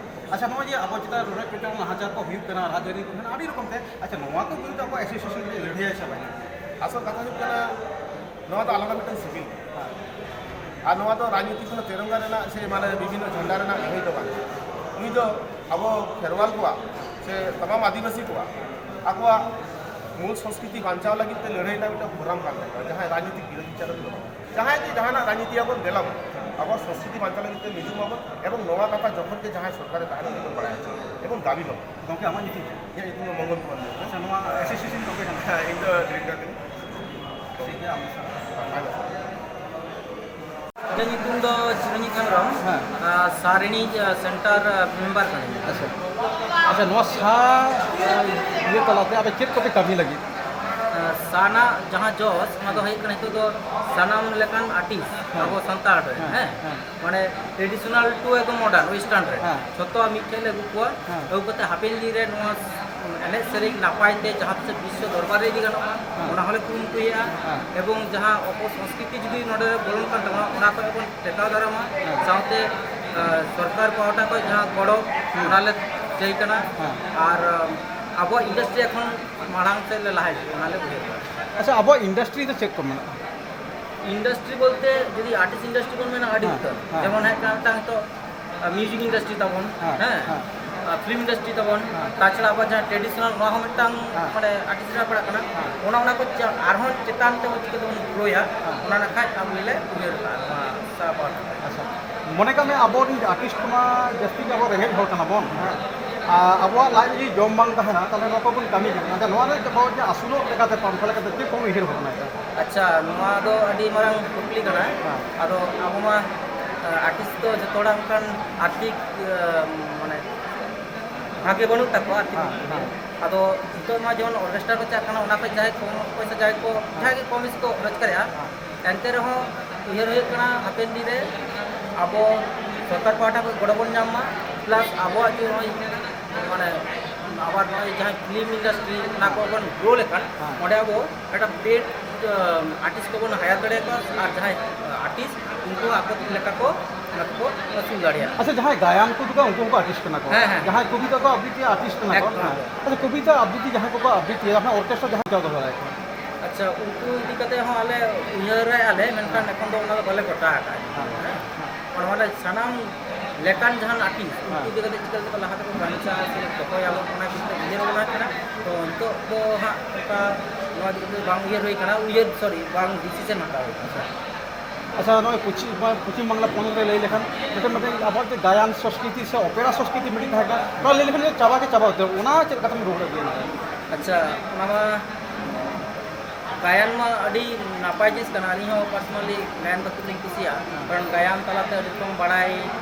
ᱟᱪᱪᱷᱟ, ᱱᱚᱜᱼᱚᱭ ᱡᱮ ᱟᱵᱚ ᱪᱮᱛᱟᱱ ᱨᱚᱰᱚᱡ ᱠᱚᱪᱞᱚᱱ ᱱᱟᱦᱟᱪᱟᱨ ᱠᱚ ᱦᱩᱭᱩᱜ ᱠᱟᱱᱟ, ᱨᱟᱡᱽᱟᱹᱨᱤ ᱠᱚ ᱢᱮᱱᱟᱜᱼᱟ, ᱟᱹᱰᱤ ᱨᱚᱠᱚᱢ ᱛᱮ, ᱟᱪᱪᱷᱟ, ᱱᱚᱣᱟ ᱠᱚ ᱵᱤᱨᱩᱫᱷ ᱟᱵᱚ ᱟᱥᱳᱥᱤᱭᱮᱥᱚᱱ ᱨᱮ ᱞᱟᱹᱲᱦᱟᱹᱭᱟ ᱥᱮ ᱵᱟᱝ? ᱟᱥᱚᱞ ᱠᱟᱛᱷᱟ ᱦᱩᱭᱩᱜ ᱠᱟᱱᱟ, ᱱᱚᱣᱟ ᱫᱚ ᱟᱞᱟᱫᱟ ᱢᱤᱫᱴᱟᱝ ᱥᱤᱵᱤᱞ᱾ ᱟᱨ ᱱᱚᱣᱟ ᱫᱚ ᱨᱟᱡᱽᱱᱤᱛᱤ ᱠᱳᱱᱳ ᱛᱮᱨᱚᱝᱜᱟ ᱨᱮᱱᱟᱜ ᱥᱮ ᱢᱟᱱᱮ ᱵᱤᱵᱷᱤᱱᱱᱚ ᱡᱷᱟᱱᱰᱟ ᱨᱮᱱᱟᱜ ᱞᱟᱹᱲᱦᱟᱹᱭ ᱫᱚ ᱵᱟᱝ᱾ ᱱᱩᱭ ᱫᱚ ᱟᱵᱚ ᱠᱷᱮᱨᱣᱟᱞ ᱠᱚᱣᱟᱜ ᱥᱮ ᱛᱟᱢᱟᱢ ᱟᱹᱫᱤᱵᱟᱹᱥᱤ ᱠᱚᱣᱟᱜ ᱟᱠᱚᱣᱟᱜ ᱢᱩᱞ ᱥᱚᱝᱥᱠᱨᱤᱛᱤ ᱵᱟᱧᱪᱟᱣ ᱞᱟᱹᱜᱤᱫ ᱛᱮ ᱞᱟᱹᱲᱦᱟᱹᱭ ᱨᱮᱱᱟᱜ ᱢᱤᱫᱴᱟᱝ ᱯᱷᱳᱨᱟᱢ ᱠᱟᱱ ᱛᱟᱠᱚᱣᱟ, ᱡᱟᱦᱟᱸᱭ ᱨᱟᱡᱽᱱᱤᱛᱤᱠ ᱵᱤᱨᱳᱫᱷᱤ ᱪᱟᱞᱚᱠ ᱫᱚ ᱵᱟᱝ᱾ ᱡᱟᱦᱟᱸᱭ ᱜᱮ ᱡᱟᱦᱟᱱᱟᱜ ᱨᱟᱡᱽᱱᱤᱛᱤ ᱟᱵᱚᱱ ᱫᱮᱞᱟ ᱵᱚᱱ, ᱟᱵᱚᱣᱟᱜ ᱥᱚᱝᱥᱠᱨᱤᱛᱤ ᱵᱟᱧᱪᱟᱣ ᱞᱟᱹᱜᱤᱫ ᱛᱮ ᱢᱤᱫᱩᱜ ᱢᱟᱵᱚᱱ, ᱮᱵᱚᱝ ᱱᱚᱣᱟ ᱠᱟᱛᱷᱟ ᱡᱚᱠᱷᱚᱱ ᱜᱮ ᱡᱟᱦᱟᱸᱭ ᱥᱚᱨᱠᱟᱨᱮ ᱛᱟᱦᱮᱱᱟ, ᱩᱱᱤ ᱵᱚᱱ ᱵᱟᱲᱟᱭ ᱦᱚᱪᱚ ᱮᱵᱚᱝ ᱫᱟᱹᱵᱤ ᱢᱟᱵᱚᱱ᱾ ᱜᱚᱢᱠᱮ, ᱟᱢᱟᱜ ᱧᱩᱛᱩᱢ ᱪᱮᱫ? ᱤᱧᱟᱹᱜ ᱧᱩᱛᱩᱢ ᱫᱚ ᱢᱚᱝᱜᱚᱞ ᱠᱩᱢᱟᱨ ᱢᱩᱨᱢᱩ᱾ ᱟᱪᱪᱷᱟ, ᱱᱚᱣᱟ ᱟᱥᱳᱥᱤᱭᱮᱥᱚᱱ ᱫᱚ ᱚᱠᱚᱭ ᱠᱟᱱᱟ? ᱦᱮᱸ, ᱤᱧ ᱫᱚ ᱰᱤᱨᱮᱠᱴᱚᱨ ᱠᱟᱹᱱᱟᱹᱧ᱾ ᱴᱷᱤᱠ ᱜᱮᱭᱟ, ᱟᱢ ᱥᱟᱶ᱾ ᱤᱧᱟᱹᱜ ᱧᱩᱛᱩᱢ ᱫᱚ ᱪᱤᱨᱚᱱᱡᱤᱛ ᱦᱮᱢᱵᱨᱚᱢ᱾ ᱦᱮᱸ᱾ ᱟᱨ ᱥᱟᱨ ᱨᱤᱱᱤᱡ, ᱟᱨ, ᱥᱮᱱᱴᱟᱨ, ᱟᱨ, ᱢᱮᱢᱵᱟᱨ ᱠᱟᱹᱱᱟᱹᱧ᱾ ᱟᱪᱪᱷᱟ᱾ ᱟᱪᱪᱷᱟ, ᱱᱚᱣᱟ ᱥᱟ, ᱟᱨ, ᱤᱭᱟᱹ ᱛᱟᱞᱟᱛᱮ ᱟᱯᱮ ᱪᱮᱫ ᱠᱚᱯᱮ ᱠᱟᱹᱢᱤ ᱞᱟᱹᱜᱤᱫ? ᱟᱨ, ᱥᱟ ᱨᱮᱱᱟᱜ ᱡᱟᱦᱟᱸ ᱡᱚᱥ, ᱚᱱᱟ ᱫᱚ ᱦᱩᱭᱩᱜ ᱠᱟᱱᱟ ᱱᱤᱛᱚᱜ ᱫᱚ ᱥᱟᱱᱟᱢ ᱞᱮᱠᱟᱱ ᱟᱨᱴᱤᱥᱴ, ᱦᱮᱸ᱾ ᱟᱵᱚ ᱥᱟᱱᱛᱟᱲ ᱨᱮᱱ, ᱦᱮᱸ, ᱦᱮᱸ? ᱦᱮᱸ᱾ ᱢᱟᱱᱮ traditional to ᱮᱠᱫᱚᱢ modern, western ᱨᱮ᱾ ᱦᱮᱸ᱾ ᱡᱷᱚᱛᱚ ᱢᱤᱫ ᱴᱷᱮᱱ ᱞᱮ ᱟᱹᱜᱩ ᱠᱚᱣᱟ᱾ ᱦᱮᱸ᱾ ᱟᱹᱜᱩ ᱠᱟᱛᱮ ᱦᱟᱯᱮᱱ ᱫᱤᱱ ᱨᱮ ᱱᱚᱣᱟ ᱮᱱᱮᱡ ᱥᱮᱨᱮᱧ ᱱᱟᱯᱟᱭ ᱛᱮ ᱡᱟᱦᱟᱸ ᱛᱤᱥ ᱵᱤᱥᱥᱚ ᱫᱚᱨᱵᱟᱨ ᱨᱮ ᱤᱫᱤ ᱜᱟᱱᱚᱜᱼᱟ, ᱦᱮᱸ᱾ ᱚᱱᱟ ᱦᱚᱸᱞᱮ ᱠᱩᱨᱩᱢᱩᱴᱩᱭᱮᱫᱼᱟ᱾ ᱦᱮᱸ᱾ ᱮᱵᱚᱝ ᱡᱟᱦᱟᱸ ᱚᱯᱚᱥᱚᱝᱥᱠᱨᱤᱛᱤ ᱡᱩᱫᱤ ᱱᱚᱰᱮ ᱵᱚᱞᱚᱱ ᱠᱟᱱ ᱛᱟᱵᱚᱱᱟ, ᱚᱱᱟ ᱠᱚ ᱵᱚᱱ ᱴᱮᱠᱟᱣ ᱫᱟᱨᱟᱢᱟ᱾ ᱦᱮᱸ᱾ ᱥᱟᱶᱛᱮ, ᱟᱸ, ᱥᱚᱨᱠᱟᱨ ᱯᱟᱦᱴᱟ ᱠᱷᱚᱱ ᱡᱟᱦᱟᱸ ᱜᱚᱲᱚ, ᱦᱮᱸ᱾ ᱚᱱᱟ ᱞᱮ ᱪᱟᱹᱭ ᱠᱟᱱᱟ᱾ ᱦᱮᱸ᱾ ᱟᱨ, ᱟᱸ, ᱟᱵᱚᱣᱟᱜ ᱤᱱᱰᱟᱥᱴᱨᱤ ᱮᱠᱷᱚᱱ ᱢᱟᱲᱟᱝ ᱥᱮᱫ ᱞᱮ ᱞᱟᱦᱟ ᱦᱤᱡᱩᱜᱼᱟ, ᱚᱱᱟ ᱞᱮ ᱩᱭᱦᱟᱹᱨ ᱫᱟ᱾ ᱟᱪᱪᱷᱟ, ᱟᱵᱚᱣᱟᱜ ᱤᱱᱰᱟᱥᱴᱨᱤ ᱫᱚ ᱪᱮᱫ ᱠᱚ ᱢᱮᱱᱟᱜᱼᱟ? ᱤᱱᱰᱟᱥᱴᱨᱤ ᱵᱚᱞᱛᱮ ᱡᱩᱫᱤ ᱟᱨᱴᱤᱥᱴ ᱤᱱᱰᱟᱥᱴᱨᱤ ᱵᱚᱱ ᱢᱮᱱᱟ, ᱟᱹᱰᱤ ᱦᱮᱸ, ᱩᱛᱟᱹᱨ᱾ ᱦᱮᱸ᱾ ᱡᱮᱢᱚᱱ ᱦᱮᱡ ᱠᱟᱱᱟ ᱢᱤᱫᱴᱟᱝ ᱱᱤᱛᱚᱜ, ᱟ, ᱢᱤᱣᱡᱤᱠ ᱤᱱᱰᱟᱥᱴᱨᱤ ᱛᱟᱵᱚᱱ, ᱦᱮᱸ, ᱦᱮᱸ? ᱦᱮᱸ᱾ ᱟ, ᱯᱷᱤᱞᱢ ᱤᱱᱰᱟᱥᱴᱨᱤ ᱛᱟᱵᱚᱱ, ᱦᱮᱸ᱾ ᱛᱟᱪᱷᱟᱲᱟ ᱟᱵᱚᱣᱟᱜ ᱡᱟᱦᱟᱸ ᱴᱨᱮᱰᱤᱥᱚᱱᱟᱞ, ᱱᱚᱣᱟ ᱦᱚᱸ ᱢᱤᱫᱴᱟᱝ, ᱦᱮᱸ᱾ ᱢᱟᱱᱮ, ᱟᱨᱴᱤᱥᱴ ᱨᱮᱱᱟᱜ ᱯᱟᱲᱟᱜ ᱠᱟᱱᱟ᱾ ᱦᱮᱸ᱾ ᱚᱱᱟ, ᱚᱱᱟ ᱠᱚ ᱪᱟ-, ᱟᱨᱦᱚᱸ ᱪᱮᱛᱟᱱ ᱛᱮ ᱪᱤᱠᱟᱹ ᱛᱮᱵᱚᱱ ᱜᱨᱳᱭᱟ, ᱦᱮᱸ᱾ ᱚᱱᱟ ᱱᱟᱠᱷᱟᱡ ᱟᱵᱚ ᱞᱮ ᱩᱭᱦᱟᱹᱨ ᱠᱟᱜᱼᱟ, ᱱᱚᱣᱟ ᱥᱟᱯᱟᱦᱴᱟ᱾ ᱟᱪᱪᱷᱟ, ᱢᱚᱱᱮ ᱠᱟᱜ ᱢᱮ, ᱟᱵᱚ ᱨᱮᱱ ᱟᱨᱴᱤᱥᱴ ᱢᱟ ᱡᱟᱹᱥᱛᱤ ᱜᱮ ᱟᱵᱚ ᱨᱮᱸᱜᱮᱡ ᱦᱚᱲ ᱠᱟᱱᱟ ᱵᱚᱱ, ᱦᱮᱸ? ᱟᱨ ᱟᱵᱚᱣᱟᱜ ᱞᱟᱡ ᱞᱟᱹᱜᱤᱫ ᱡᱚᱢ ᱵᱟᱝ ᱛᱟᱦᱮᱱᱟ, ᱛᱟᱦᱚᱞᱮ ᱱᱚᱣᱟ ᱠᱚᱵᱚᱱ ᱠᱟᱹᱢᱤ ᱠᱟᱱᱟ᱾ ᱟᱪᱪᱷᱟ, ᱱᱚᱣᱟ ᱨᱮ ᱟᱵᱚ ᱡᱮ ᱟᱹᱥᱩᱞᱚᱜ ᱞᱮᱠᱟᱛᱮ, ᱯᱟᱱᱛᱷᱟ ᱞᱮᱠᱟᱛᱮ ᱪᱮᱫ ᱠᱚᱵᱚᱱ ᱩᱭᱦᱟᱹᱨ ᱵᱷᱟᱵᱽᱱᱟᱭᱮᱫᱟ? ᱟᱪᱪᱷᱟ, ᱱᱚᱣᱟ ᱫᱚ ᱟᱹᱰᱤ ᱢᱟᱨᱟᱝ ᱠᱩᱠᱞᱤ ᱠᱟᱱᱟ᱾ ᱦᱮᱸ᱾ ᱟᱫᱚ ᱟᱵᱚ ᱢᱟ, ᱟ, ᱟᱨᱴᱤᱥᱴ ᱫᱚ ᱡᱚᱛᱚ ᱦᱚᱲᱟᱜ ᱚᱱᱠᱟᱱ ᱟᱨᱛᱷᱤᱠ, ᱟ, ᱢᱟᱱᱮ, ᱵᱷᱟᱜᱮ ᱵᱟᱹᱱᱩᱜ ᱛᱟᱠᱚᱣᱟ ᱟᱨᱛᱷᱤᱠ ᱦᱮᱸ, ᱫᱤᱠ ᱫᱤᱭᱮ᱾ ᱦᱮᱸ᱾ ᱟᱫᱚ ᱱᱤᱛᱚᱜ ᱢᱟ ᱡᱮᱢᱚᱱ ᱚᱨᱠᱮᱥᱴᱨᱟ ᱠᱚ ᱪᱟᱞᱟᱜ ᱠᱟᱱᱟ, ᱚᱱᱟ ᱠᱷᱚᱱ ᱡᱟᱦᱟᱸᱭ ᱠᱚᱢ ᱯᱚᱭᱥᱟ, ᱡᱟᱦᱟᱸᱭ ᱠᱚ, ᱦᱮᱸ᱾ ᱡᱟᱦᱟᱸᱭ ᱜᱮ ᱠᱚᱢ ᱵᱮᱥᱤ ᱠᱚ ᱨᱳᱡᱽᱜᱟᱨᱮᱜᱼᱟ, ᱦᱮᱸ᱾ ᱮᱱᱛᱮ ᱨᱮᱦᱚᱸ ᱩᱭᱦᱟᱹᱨ ᱦᱩᱭᱩᱜ ᱠᱟᱱᱟ ᱦᱟᱯᱮᱱ ᱫᱤᱱ ᱨᱮ ᱟᱵᱚ ᱥᱚᱨᱠᱟᱨ ᱯᱟᱦᱴᱟ ᱠᱷᱚᱱ ᱜᱚᱲᱚ ᱵᱚᱱ ᱧᱟᱢ ᱢᱟ, ᱯᱞᱟᱥ ᱟᱵᱚᱣᱟᱜ ᱡᱮ ᱱᱚᱜᱼᱚᱭ, ᱢᱟᱱᱮ, ᱟᱵᱟᱨ ᱱᱚᱜᱼᱚᱭ ᱡᱟᱦᱟᱸ ᱯᱷᱤᱞᱢ ᱤᱱᱰᱟᱥᱴᱨᱤ, ᱚᱱᱟ ᱠᱚᱵᱚᱱ ᱜᱨᱳ ᱞᱮᱠᱷᱟᱱ, ᱦᱮᱸ᱾ ᱚᱸᱰᱮ ᱟᱵᱚ ᱢᱤᱫᱴᱟᱝ ᱯᱮᱰ, ᱟᱸ, ᱟᱨᱴᱤᱥᱴ ᱠᱚᱵᱚᱱ ᱦᱟᱭᱟᱨ ᱫᱟᱲᱮᱭᱟᱠᱚᱣᱟ, ᱟᱨ ᱡᱟᱦᱟᱸᱭ, ᱟᱸ, ᱟᱨᱴᱤᱥᱴ, ᱩᱱᱠᱩ ᱦᱚᱸ ᱟᱠᱚ ᱞᱮᱠᱟ ᱠᱚ ᱚᱱᱟ ᱠᱚᱠᱚ ᱟᱹᱥᱩᱞ ᱫᱟᱲᱮᱭᱟᱜᱼᱟ᱾ ᱟᱪᱪᱷᱟ, ᱡᱟᱦᱟᱸᱭ ᱜᱟᱭᱟᱱ ᱠᱚ ᱩᱫᱩᱜᱟ, ᱩᱱᱠᱩ ᱦᱚᱸᱠᱚ ᱟᱨᱴᱤᱥᱴ ᱠᱟᱱᱟ ᱠᱚ᱾ ᱦᱮᱸ, ᱦᱮᱸ᱾ ᱡᱟᱦᱟᱸᱭ ᱠᱚᱵᱤᱛᱟ ᱠᱚ ᱟᱵᱨᱤᱛᱤᱭᱟ, ᱟᱨᱴᱤᱥᱴ ᱠᱟᱱᱟ ᱠᱚ᱾ ᱮᱠᱫᱚᱢ, ᱦᱮᱸ᱾ ᱮᱠᱫᱚᱢ᱾ ᱟᱪᱪᱷᱟ, ᱠᱚᱵᱤᱛᱟ ᱟᱵᱨᱤᱛᱤ ᱡᱟᱦᱟᱸᱭ ᱠᱚᱠᱚ ᱟᱵᱨᱤᱛᱤᱭᱟ, ᱡᱟᱦᱟᱸ ᱚᱨᱠᱮᱥᱴᱨᱟ ᱡᱟᱦᱟᱸᱭ ᱠᱚ ᱫᱚᱦᱚ ᱫᱟᱲᱮᱭᱟᱠᱚᱣᱟ᱾ ᱟᱪᱪᱷᱟ, ᱩᱱᱠᱩ ᱤᱫᱤ ᱠᱟᱛᱮ ᱦᱚᱸ ᱟᱞᱮ ᱩᱭᱦᱟᱹᱨᱮᱫᱼᱟ ᱞᱮ, ᱢᱮᱱᱠᱷᱟᱱ ᱮᱠᱷᱚᱱ ᱫᱚ ᱚᱱᱟ ᱫᱚ ᱵᱟᱞᱮ ᱜᱚᱴᱟ ᱟᱠᱟᱫᱼᱟ᱾ ᱦᱮᱸ᱾ ᱦᱮᱸ? ᱦᱮᱸ᱾ ᱚᱱᱟ ᱢᱟᱱᱮ ᱥᱟᱱᱟᱢ ᱞᱮᱠᱟᱱ ᱡᱟᱦᱟᱱ ᱟᱨᱴᱤᱥᱴ, ᱩᱱᱠᱩ ᱦᱮᱸ᱾ ᱤᱫᱤ ᱠᱟᱛᱮ ᱪᱤᱠᱟᱹ ᱞᱮᱠᱟ ᱞᱟᱦᱟ ᱛᱮᱠᱚ ᱵᱟᱧᱪᱟᱜᱼᱟ ᱥᱮ ᱫᱚᱦᱚᱭᱟᱵᱚᱱ, ᱚᱱᱟ ᱪᱤᱱᱛᱟᱹ ᱩᱭᱦᱟᱹᱨ ᱵᱷᱟᱵᱽᱱᱟ ᱠᱟᱱᱟ᱾ ᱛᱚ, ᱱᱤᱛᱚᱜ ᱫᱚ ᱦᱟᱸᱜ ᱚᱱᱠᱟ ᱱᱚᱣᱟ ᱤᱫᱤ ᱠᱟᱛᱮ ᱵᱟᱝ ᱩᱭᱦᱟᱹᱨ ᱦᱩᱭ ᱠᱟᱱᱟ, ᱩᱭᱦᱟᱹᱨ, ᱥᱚᱨᱤ, ᱵᱟᱝ ᱰᱤᱥᱤᱥᱚᱱ ᱦᱟᱛᱟᱣ ᱦᱩᱭ ᱠᱟᱱᱟ᱾ ᱟᱪᱪᱷᱟ, ᱱᱚᱜᱼᱚᱭ ᱯᱚᱪᱷᱤᱢ, ᱯᱚᱪᱷᱤᱢ ᱵᱟᱝᱞᱟ ᱯᱚᱱᱚᱛ ᱨᱮ ᱞᱟᱹᱭ ᱞᱮᱠᱷᱟᱱ ᱢᱤᱫᱴᱮᱱ, ᱢᱤᱫᱴᱮᱱ ᱟᱵᱚᱣᱟᱜ ᱡᱮ ᱜᱟᱭᱟᱱ ᱥᱚᱥᱠᱨᱤᱛᱤ ᱥᱮ ᱚᱯᱮᱨᱟ ᱥᱚᱥᱠᱨᱤᱛᱤ ᱢᱤᱫᱴᱮᱱ ᱛᱟᱦᱮᱸ ᱠᱟᱱᱟ, ᱚᱱᱟ ᱞᱟᱹᱭ ᱞᱮᱠᱷᱟᱱ ᱪᱟᱵᱟ ᱜᱮ ᱪᱟᱵᱟ ᱩᱛᱟᱹᱨ, ᱚᱱᱟ ᱪᱮᱫ ᱞᱮᱠᱟᱛᱮᱢ ᱨᱩᱣᱟᱹᱲ ᱟᱹᱜᱩᱭᱟ? ᱟᱪᱪᱷᱟ, ᱚᱱᱟ ᱢᱟ ᱜᱟᱭᱟᱱ ᱢᱟ ᱟᱹᱰᱤ ᱱᱟᱯᱟᱭ ᱡᱤᱱᱤᱥ ᱠᱟᱱᱟ᱾ ᱟᱹᱞᱤᱧ ᱦᱚᱸ personally ᱜᱟᱭᱟᱱ ᱫᱚ ᱠᱷᱩᱵ ᱞᱤᱧ ᱠᱩᱥᱤᱭᱟᱜᱼᱟ, ᱠᱟᱨᱚᱱ ᱜᱟᱭᱟᱱ ᱛᱟᱞᱟᱛᱮ ᱟᱹᱰᱤ ᱨᱚᱠᱚᱢ ᱵᱟᱲᱟᱭ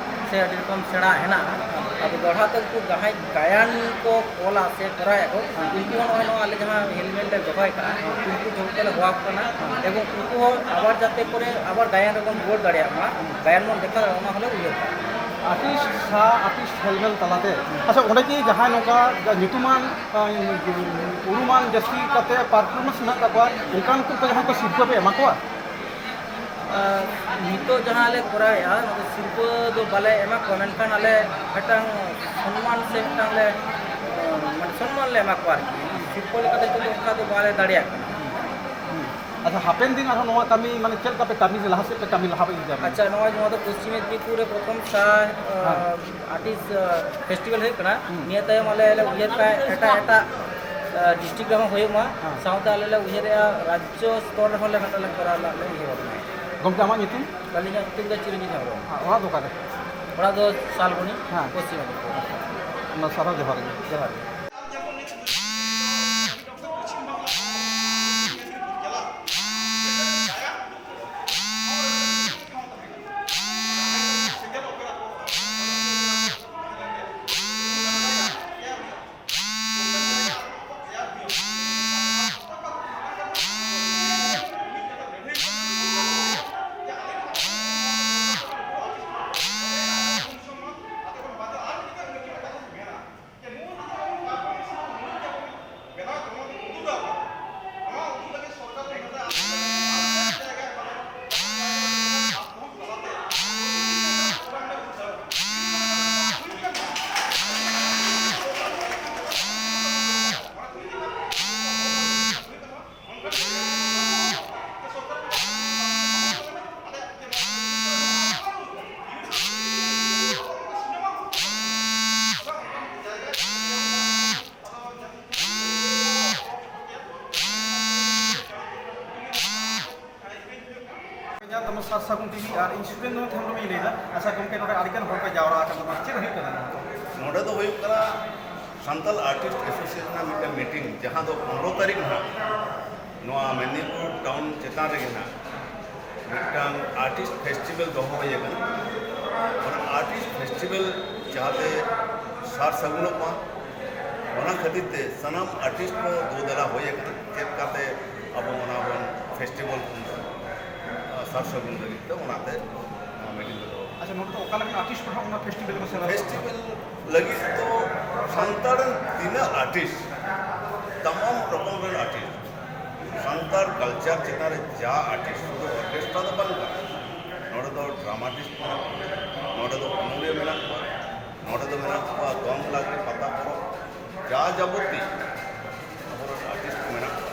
ᱥᱮ ᱟᱹᱰᱤ ᱨᱚᱠᱚᱢ ᱥᱮᱬᱟ ᱦᱮᱱᱟᱜᱼᱟ᱾ ᱟᱫᱚ ᱫᱚᱦᱲᱟ ᱛᱮ ᱩᱱᱠᱩ ᱡᱟᱦᱟᱸᱭ ᱜᱟᱭᱟᱱ ᱠᱚ ᱚᱞᱟ ᱥᱮ ᱠᱚᱨᱟᱣᱮᱫ ᱠᱚ, ᱩᱱᱠᱩ ᱦᱚᱸ ᱱᱚᱜᱼᱚᱭ ᱱᱚᱣᱟ ᱟᱞᱮ ᱡᱟᱦᱟᱸ helmet ᱞᱮ ᱫᱚᱦᱚ ᱟᱠᱟᱫᱼᱟ, ᱩᱱᱠᱩ ᱡᱚᱛᱚ ᱞᱮ ᱦᱚᱦᱚ ᱟᱠᱚ ᱠᱟᱱᱟ, ᱮᱵᱚᱝ ᱩᱱᱠᱩ ᱦᱚᱸ ᱟᱵᱟᱨ ᱡᱟᱛᱮ ᱠᱚᱨᱮ ᱟᱵᱟᱨ ᱜᱟᱭᱟᱱ ᱨᱮᱵᱚᱱ ᱨᱩᱣᱟᱹᱲ ᱫᱟᱲᱮᱭᱟᱜ ᱢᱟ, ᱜᱟᱭᱟᱱ ᱵᱚᱱ ᱫᱮᱠᱷᱟᱣ ᱫᱟᱲᱮᱭᱟᱜ ᱢᱟ, ᱚᱱᱟ ᱦᱚᱸᱞᱮ ᱩᱭᱦᱟᱹᱨ ᱠᱟᱜᱼᱟ᱾ ᱟᱨᱴᱤᱥᱴ ᱥᱟᱶ ᱟᱨᱴᱤᱥᱴ ᱦᱮᱞᱢᱮᱞ ᱛᱟᱞᱟᱛᱮ, ᱟᱪᱪᱷᱟ, ᱚᱸᱰᱮ ᱠᱤ ᱡᱟᱦᱟᱸᱭ ᱱᱚᱝᱠᱟ ᱧᱩᱛᱩᱢᱟᱱ, ᱟᱸ, ᱩᱨᱩᱢᱟᱱ ᱡᱟᱹᱥᱛᱤ ᱠᱟᱛᱮ ᱯᱟᱨᱯᱷᱚᱨᱢᱮᱱᱥ ᱢᱮᱱᱟᱜ ᱛᱟᱠᱚᱣᱟ, ᱚᱱᱠᱟᱱ ᱠᱚ ᱡᱟᱦᱟᱸᱭ ᱠᱚ ᱥᱤᱨᱯᱟᱹ ᱯᱮ ᱮᱢᱟ ᱠᱚᱣᱟ? ᱟᱨ ᱱᱤᱛᱚᱜ ᱡᱟᱦᱟᱸ ᱞᱮ ᱠᱚᱨᱟᱣᱮᱫᱼᱟ, ᱚᱱᱟ ᱫᱚ ᱥᱤᱨᱯᱟᱹ ᱫᱚ ᱵᱟᱞᱮ ᱮᱢᱟ ᱠᱚᱣᱟ, ᱢᱮᱱᱠᱷᱟᱱ ᱟᱞᱮ ᱢᱤᱫᱴᱟᱝ ᱥᱚᱱᱢᱟᱱ ᱥᱮ ᱢᱤᱫᱴᱟᱝ ᱞᱮ, ᱢᱟᱱᱮ, ᱥᱚᱱᱢᱟᱱ ᱞᱮ ᱮᱢᱟ ᱠᱚᱣᱟ ᱟᱨᱠᱤ᱾ ᱥᱤᱨᱯᱟᱹ ᱞᱮᱠᱟ ᱛᱮᱫᱚ ᱚᱱᱠᱟ ᱫᱚ ᱵᱟᱞᱮ ᱫᱟᱲᱮᱭᱟᱜ ᱠᱟᱱᱟ᱾ ᱦᱩᱸ᱾ ᱟᱪᱪᱷᱟ, ᱦᱟᱯᱮᱱ ᱫᱤᱱ ᱟᱨᱦᱚᱸ ᱱᱚᱣᱟ ᱠᱟᱹᱢᱤ ᱢᱟᱱᱮ ᱪᱮᱫ ᱞᱮᱠᱟ ᱯᱮ ᱠᱟᱹᱢᱤ ᱞᱟᱦᱟ ᱥᱮᱫ ᱯᱮ ᱠᱟᱹᱢᱤ ᱞᱟᱦᱟ ᱤᱫᱤᱭᱟ? ᱟᱪᱪᱷᱟ, ᱱᱚᱜᱼᱚᱭ ᱱᱚᱣᱟ ᱫᱚ ᱯᱚᱥᱪᱤᱢ ᱢᱮᱫᱽᱱᱤᱯᱩᱨ ᱨᱮ ᱯᱨᱚᱛᱷᱚᱢ ᱥᱟ ᱦᱮᱸ᱾ ᱟᱨᱴᱤᱥᱴ ᱯᱷᱮᱥᱴᱤᱵᱷᱮᱞ ᱦᱩᱭᱩᱜ ᱠᱟᱱᱟ᱾ ᱦᱩᱸ᱾ ᱱᱤᱭᱟᱹ ᱛᱟᱭᱚᱢ ᱟᱞᱮ ᱞᱮ ᱩᱭᱦᱟᱹᱨ ᱠᱟᱜᱼᱟ ᱮᱴᱟᱜ ᱮᱴᱟᱜ ᱰᱤᱥᱴᱨᱤᱠᱴ ᱨᱮᱦᱚᱸ ᱦᱩᱭᱩᱜ ᱢᱟ᱾ ᱦᱮᱸ᱾ ᱥᱟᱶᱛᱮ ᱟᱞᱮ ᱞᱮ ᱩᱭᱦᱟᱹᱨᱮᱜᱼᱟ ᱨᱟᱡᱽᱡᱚ ᱥᱛᱚᱨ ᱨᱮᱦᱚᱸ ᱞᱮ ᱢᱤᱫᱴᱟᱝ ᱞᱮ ᱠᱚᱨᱟᱣ ᱨᱮᱱᱟᱜ ᱞᱮ ᱩᱭᱦᱟᱹᱨ ᱵᱷᱟᱵᱽᱱᱟᱭᱟ᱾ ᱜᱚᱢᱠᱮ, ᱟᱢᱟᱜ ᱧᱩᱛᱩᱢ? ᱟᱹᱞᱤᱧᱟᱜ ᱧᱩᱛᱩᱢ ᱫᱚ ᱪᱤᱨᱚᱱᱡᱤᱛ ᱦᱮᱢᱵᱨᱚᱢ᱾ ᱟᱨ ᱚᱲᱟᱜ ᱫᱚ ᱚᱠᱟᱨᱮ? ᱚᱲᱟᱜ ᱫᱚ ᱥᱟᱞᱵᱚᱱᱤ, ᱦᱮᱸ᱾ ᱯᱚᱥᱪᱤᱢ ᱢᱮᱫᱽᱱᱤᱯᱩᱨ᱾ ᱢᱟ ᱥᱟᱨᱦᱟᱣ, ᱡᱚᱦᱟᱨ ᱜᱮ᱾ ᱡᱚᱦᱟᱨ ᱜᱮ᱾ ᱧᱮᱞ ᱛᱟᱵᱚᱱ ᱥᱟᱨ ᱥᱟᱹᱜᱩᱱ ᱴᱤᱵᱷᱤ ᱟᱨ ᱤᱧ ᱥᱩᱨᱮᱱᱫᱨᱚ ᱦᱮᱢᱵᱨᱚᱢᱤᱧ ᱞᱟᱹᱭᱫᱟ᱾ ᱟᱪᱪᱷᱟ ᱜᱚᱢᱠᱮ, ᱱᱚᱰᱮ ᱟᱹᱰᱤᱜᱟᱱ ᱦᱚᱲ ᱯᱮ ᱡᱟᱣᱨᱟ ᱟᱠᱟᱱ ᱛᱟᱵᱚᱱᱟ, ᱪᱮᱫ ᱦᱩᱭᱩᱜ ᱠᱟᱱᱟ ᱱᱚᱣᱟ ᱫᱚ? ᱱᱚᱰᱮ ᱫᱚ ᱦᱩᱭᱩᱜ ᱠᱟᱱᱟ ᱥᱟᱱᱛᱟᱞ ᱟᱨᱴᱤᱥᱴ ᱮᱥᱳᱥᱤᱭᱮᱥᱚᱱ ᱨᱮᱱᱟᱜ ᱢᱤᱫᱴᱮᱱ ᱢᱤᱴᱤᱝ, ᱡᱟᱦᱟᱸ ᱫᱚ ᱯᱚᱱᱨᱚ ᱛᱟᱹᱨᱤᱠᱷ ᱱᱟᱦᱟᱜ ᱱᱚᱣᱟ ᱢᱮᱫᱽᱱᱤᱯᱩᱨ ᱴᱟᱣᱩᱱ ᱪᱮᱛᱟᱱ ᱨᱮᱜᱮ ᱱᱟᱦᱟᱜ ᱢᱤᱫᱴᱟᱝ ᱟᱨᱴᱤᱥᱴ ᱯᱷᱮᱥᱴᱤᱵᱷᱮᱞ ᱫᱚᱦᱚ ᱦᱩᱭ ᱟᱠᱟᱱᱟ᱾ ᱚᱱᱟ ᱟᱨᱴᱤᱥᱴ ᱯᱷᱮᱥᱴᱤᱵᱷᱮᱞ ᱡᱟᱦᱟᱸᱛᱮ ᱥᱟᱨ ᱥᱟᱹᱜᱩᱱᱚᱜ ᱢᱟ, ᱚᱱᱟ ᱠᱷᱟᱹᱛᱤᱨ ᱛᱮ ᱥᱟᱱᱟᱢ ᱟᱨᱴᱤᱥᱴ ᱠᱚ ᱫᱩ ᱫᱮᱞᱟ ᱦᱩᱭ ᱟᱠᱟᱱᱟ᱾ ᱪᱮᱫ ᱞᱮᱠᱟᱛᱮ ᱟᱵᱚ ᱚᱱᱟ ᱵᱚᱱ ᱯᱷᱮᱥᱴᱤᱵᱷᱮᱞ ᱵᱚᱱ ᱥᱟᱨ ᱥᱟᱹᱜᱩᱱ ᱞᱟᱹᱜᱤᱫ ᱛᱮ ᱚᱱᱟᱛᱮ ᱱᱚᱣᱟ ᱢᱤᱴᱤᱝ ᱫᱚ ᱫᱚᱦᱚ᱾ ᱟᱪᱪᱷᱟ, ᱱᱚᱰᱮ ᱫᱚ ᱚᱠᱟ ᱞᱮᱠᱟᱱ ᱟᱨᱴᱤᱥᱴ ᱠᱚ ᱦᱟᱸᱜ ᱚᱱᱟ ᱯᱷᱮᱥᱴᱤᱵᱷᱮᱞ ᱨᱮᱠᱚ ᱥᱮᱞᱮᱫᱚᱜ ᱠᱟᱱᱟ? ᱯᱷᱮᱥᱴᱤᱵᱷᱮᱞ ᱞᱟᱹᱜᱤᱫ ᱫᱚ ᱥᱟᱱᱛᱟᱲ ᱨᱮᱱ ᱛᱤᱱᱟᱹᱜ ᱟᱨᱴᱤᱥᱴ, ᱛᱟᱢᱟᱢ ᱨᱚᱠᱚᱢ ᱨᱮᱱ ᱟᱨᱴᱤᱥᱴ, ᱥᱟᱱᱛᱟᱲ ᱠᱟᱞᱪᱟᱨ ᱪᱮᱛᱟᱱ ᱨᱮ ᱡᱟ ᱟᱨᱴᱤᱥᱴ, ᱥᱩᱫᱷᱩ ᱚᱨᱠᱮᱥᱴᱨᱟ ᱫᱚ ᱵᱟᱝ ᱠᱟᱱᱟ, ᱱᱚᱰᱮ ᱫᱚ ᱰᱨᱟᱢᱟ ᱟᱨᱴᱤᱥᱴ ᱢᱮᱱᱟᱜ ᱠᱚᱣᱟ, ᱱᱚᱰᱮ ᱫᱚ ᱚᱱᱚᱞᱤᱭᱟᱹ ᱢᱮᱱᱟᱜ ᱠᱚᱣᱟ, ᱱᱚᱰᱮ ᱫᱚ ᱢᱮᱱᱟᱜ ᱠᱚᱣᱟ ᱫᱚᱝ ᱞᱟᱜᱽᱲᱮ ᱯᱟᱛᱟ ᱯᱚᱨᱚᱵᱽ, ᱡᱟ ᱡᱟᱵᱚᱛᱤ ᱟᱵᱚᱨᱮᱱ ᱟᱨᱴᱤᱥᱴ ᱠᱚ ᱢᱮᱱᱟᱜ ᱠᱚᱣᱟ,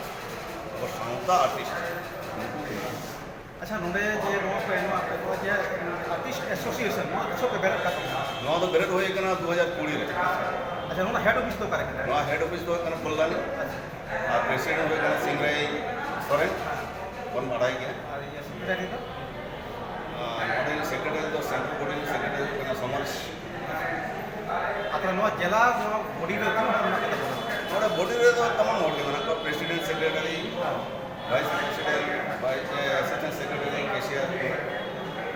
ᱟᱵᱚ ᱥᱟᱶᱛᱟ ᱟᱨᱴᱤᱥᱴ, ᱩᱱᱠᱩ ᱠᱚ ᱢᱮᱱᱟᱜ ᱠᱚᱣᱟ᱾ ᱟᱪᱪᱷᱟ, ᱱᱚᱰᱮ ᱡᱮ ᱱᱚᱣᱟ ᱯᱮ ᱮᱢᱟ ᱠᱚ ᱠᱚᱣᱟ ᱡᱮ ᱟᱨᱴᱤᱥᱴ ᱮᱥᱳᱥᱤᱭᱮᱥᱚᱱ, ᱱᱚᱣᱟ ᱛᱤᱥᱚᱜ ᱯᱮ ᱵᱮᱨᱮᱫ ᱠᱟᱜ ᱛᱟᱵᱚᱱᱟ? ᱱᱚᱣᱟ ᱫᱚ ᱵᱮᱨᱮᱫ ᱦᱩᱭ ᱟᱠᱟᱱᱟ ᱫᱩ ᱦᱟᱡᱟᱨ ᱠᱩᱲᱤ ᱨᱮ᱾ ᱟᱪᱪᱷᱟ, ᱱᱚᱣᱟ ᱦᱮᱰ ᱚᱯᱷᱤᱥ ᱫᱚ ᱚᱠᱟᱨᱮ ᱠᱟᱱᱟ? ᱱᱚᱣᱟ ᱦᱮᱰ ᱚᱯᱷᱤᱥ ᱫᱚ ᱦᱩᱭᱩᱜ ᱠᱟᱱᱟ ᱠᱚᱞᱞᱟᱱᱤ᱾ ᱟᱪᱪᱷᱟ᱾ ᱟᱨ ᱯᱨᱮᱥᱤᱰᱮᱱᱴ ᱦᱩᱭᱩᱜ ᱠᱟᱱᱟ ᱥᱤᱝᱨᱟᱭ ᱥᱚᱨᱮᱱ, ᱵᱚᱱ ᱵᱟᱲᱟᱭ ᱜᱮᱭᱟ᱾ ᱟᱨ ᱤᱭᱟᱹ ᱥᱮᱠᱨᱮᱴᱟᱨᱤ ᱫᱚ? ᱟᱨ ᱱᱚᱰᱮ ᱥᱮᱠᱨᱮᱴᱟᱨᱤ ᱫᱚ, ᱥᱮᱱᱴᱨᱟᱞ ᱵᱚᱰᱤ ᱨᱮᱱ ᱥᱮᱠᱨᱮᱴᱟᱨᱤ ᱦᱩᱭᱩᱜ ᱠᱟᱱᱟ ᱥᱚᱢᱟᱡᱽ᱾ ᱟᱨ ᱛᱟᱦᱞᱮ ᱱᱚᱣᱟ ᱡᱮᱞᱟ, ᱱᱚᱣᱟ ᱵᱚᱰᱤ ᱨᱮ ᱛᱤᱱᱟᱹᱜ ᱦᱚᱲ ᱢᱮᱱᱟᱜ ᱠᱚ ᱛᱟᱵᱚᱱᱟ? ᱱᱚᱰᱮ ᱵᱚᱰᱤ ᱨᱮᱫᱚ ᱛᱟᱢᱟᱢ ᱦᱚᱲ ᱜᱮ ᱢᱮᱱᱟᱜ ᱠᱚᱣᱟ, president, secretary, vice president, vice, ᱮ, ᱮᱥᱤᱥᱴᱮᱱᱴ ᱥᱮᱠᱨᱮᱴᱟᱨᱤ, ᱠᱮᱥᱤᱭᱟᱨ᱾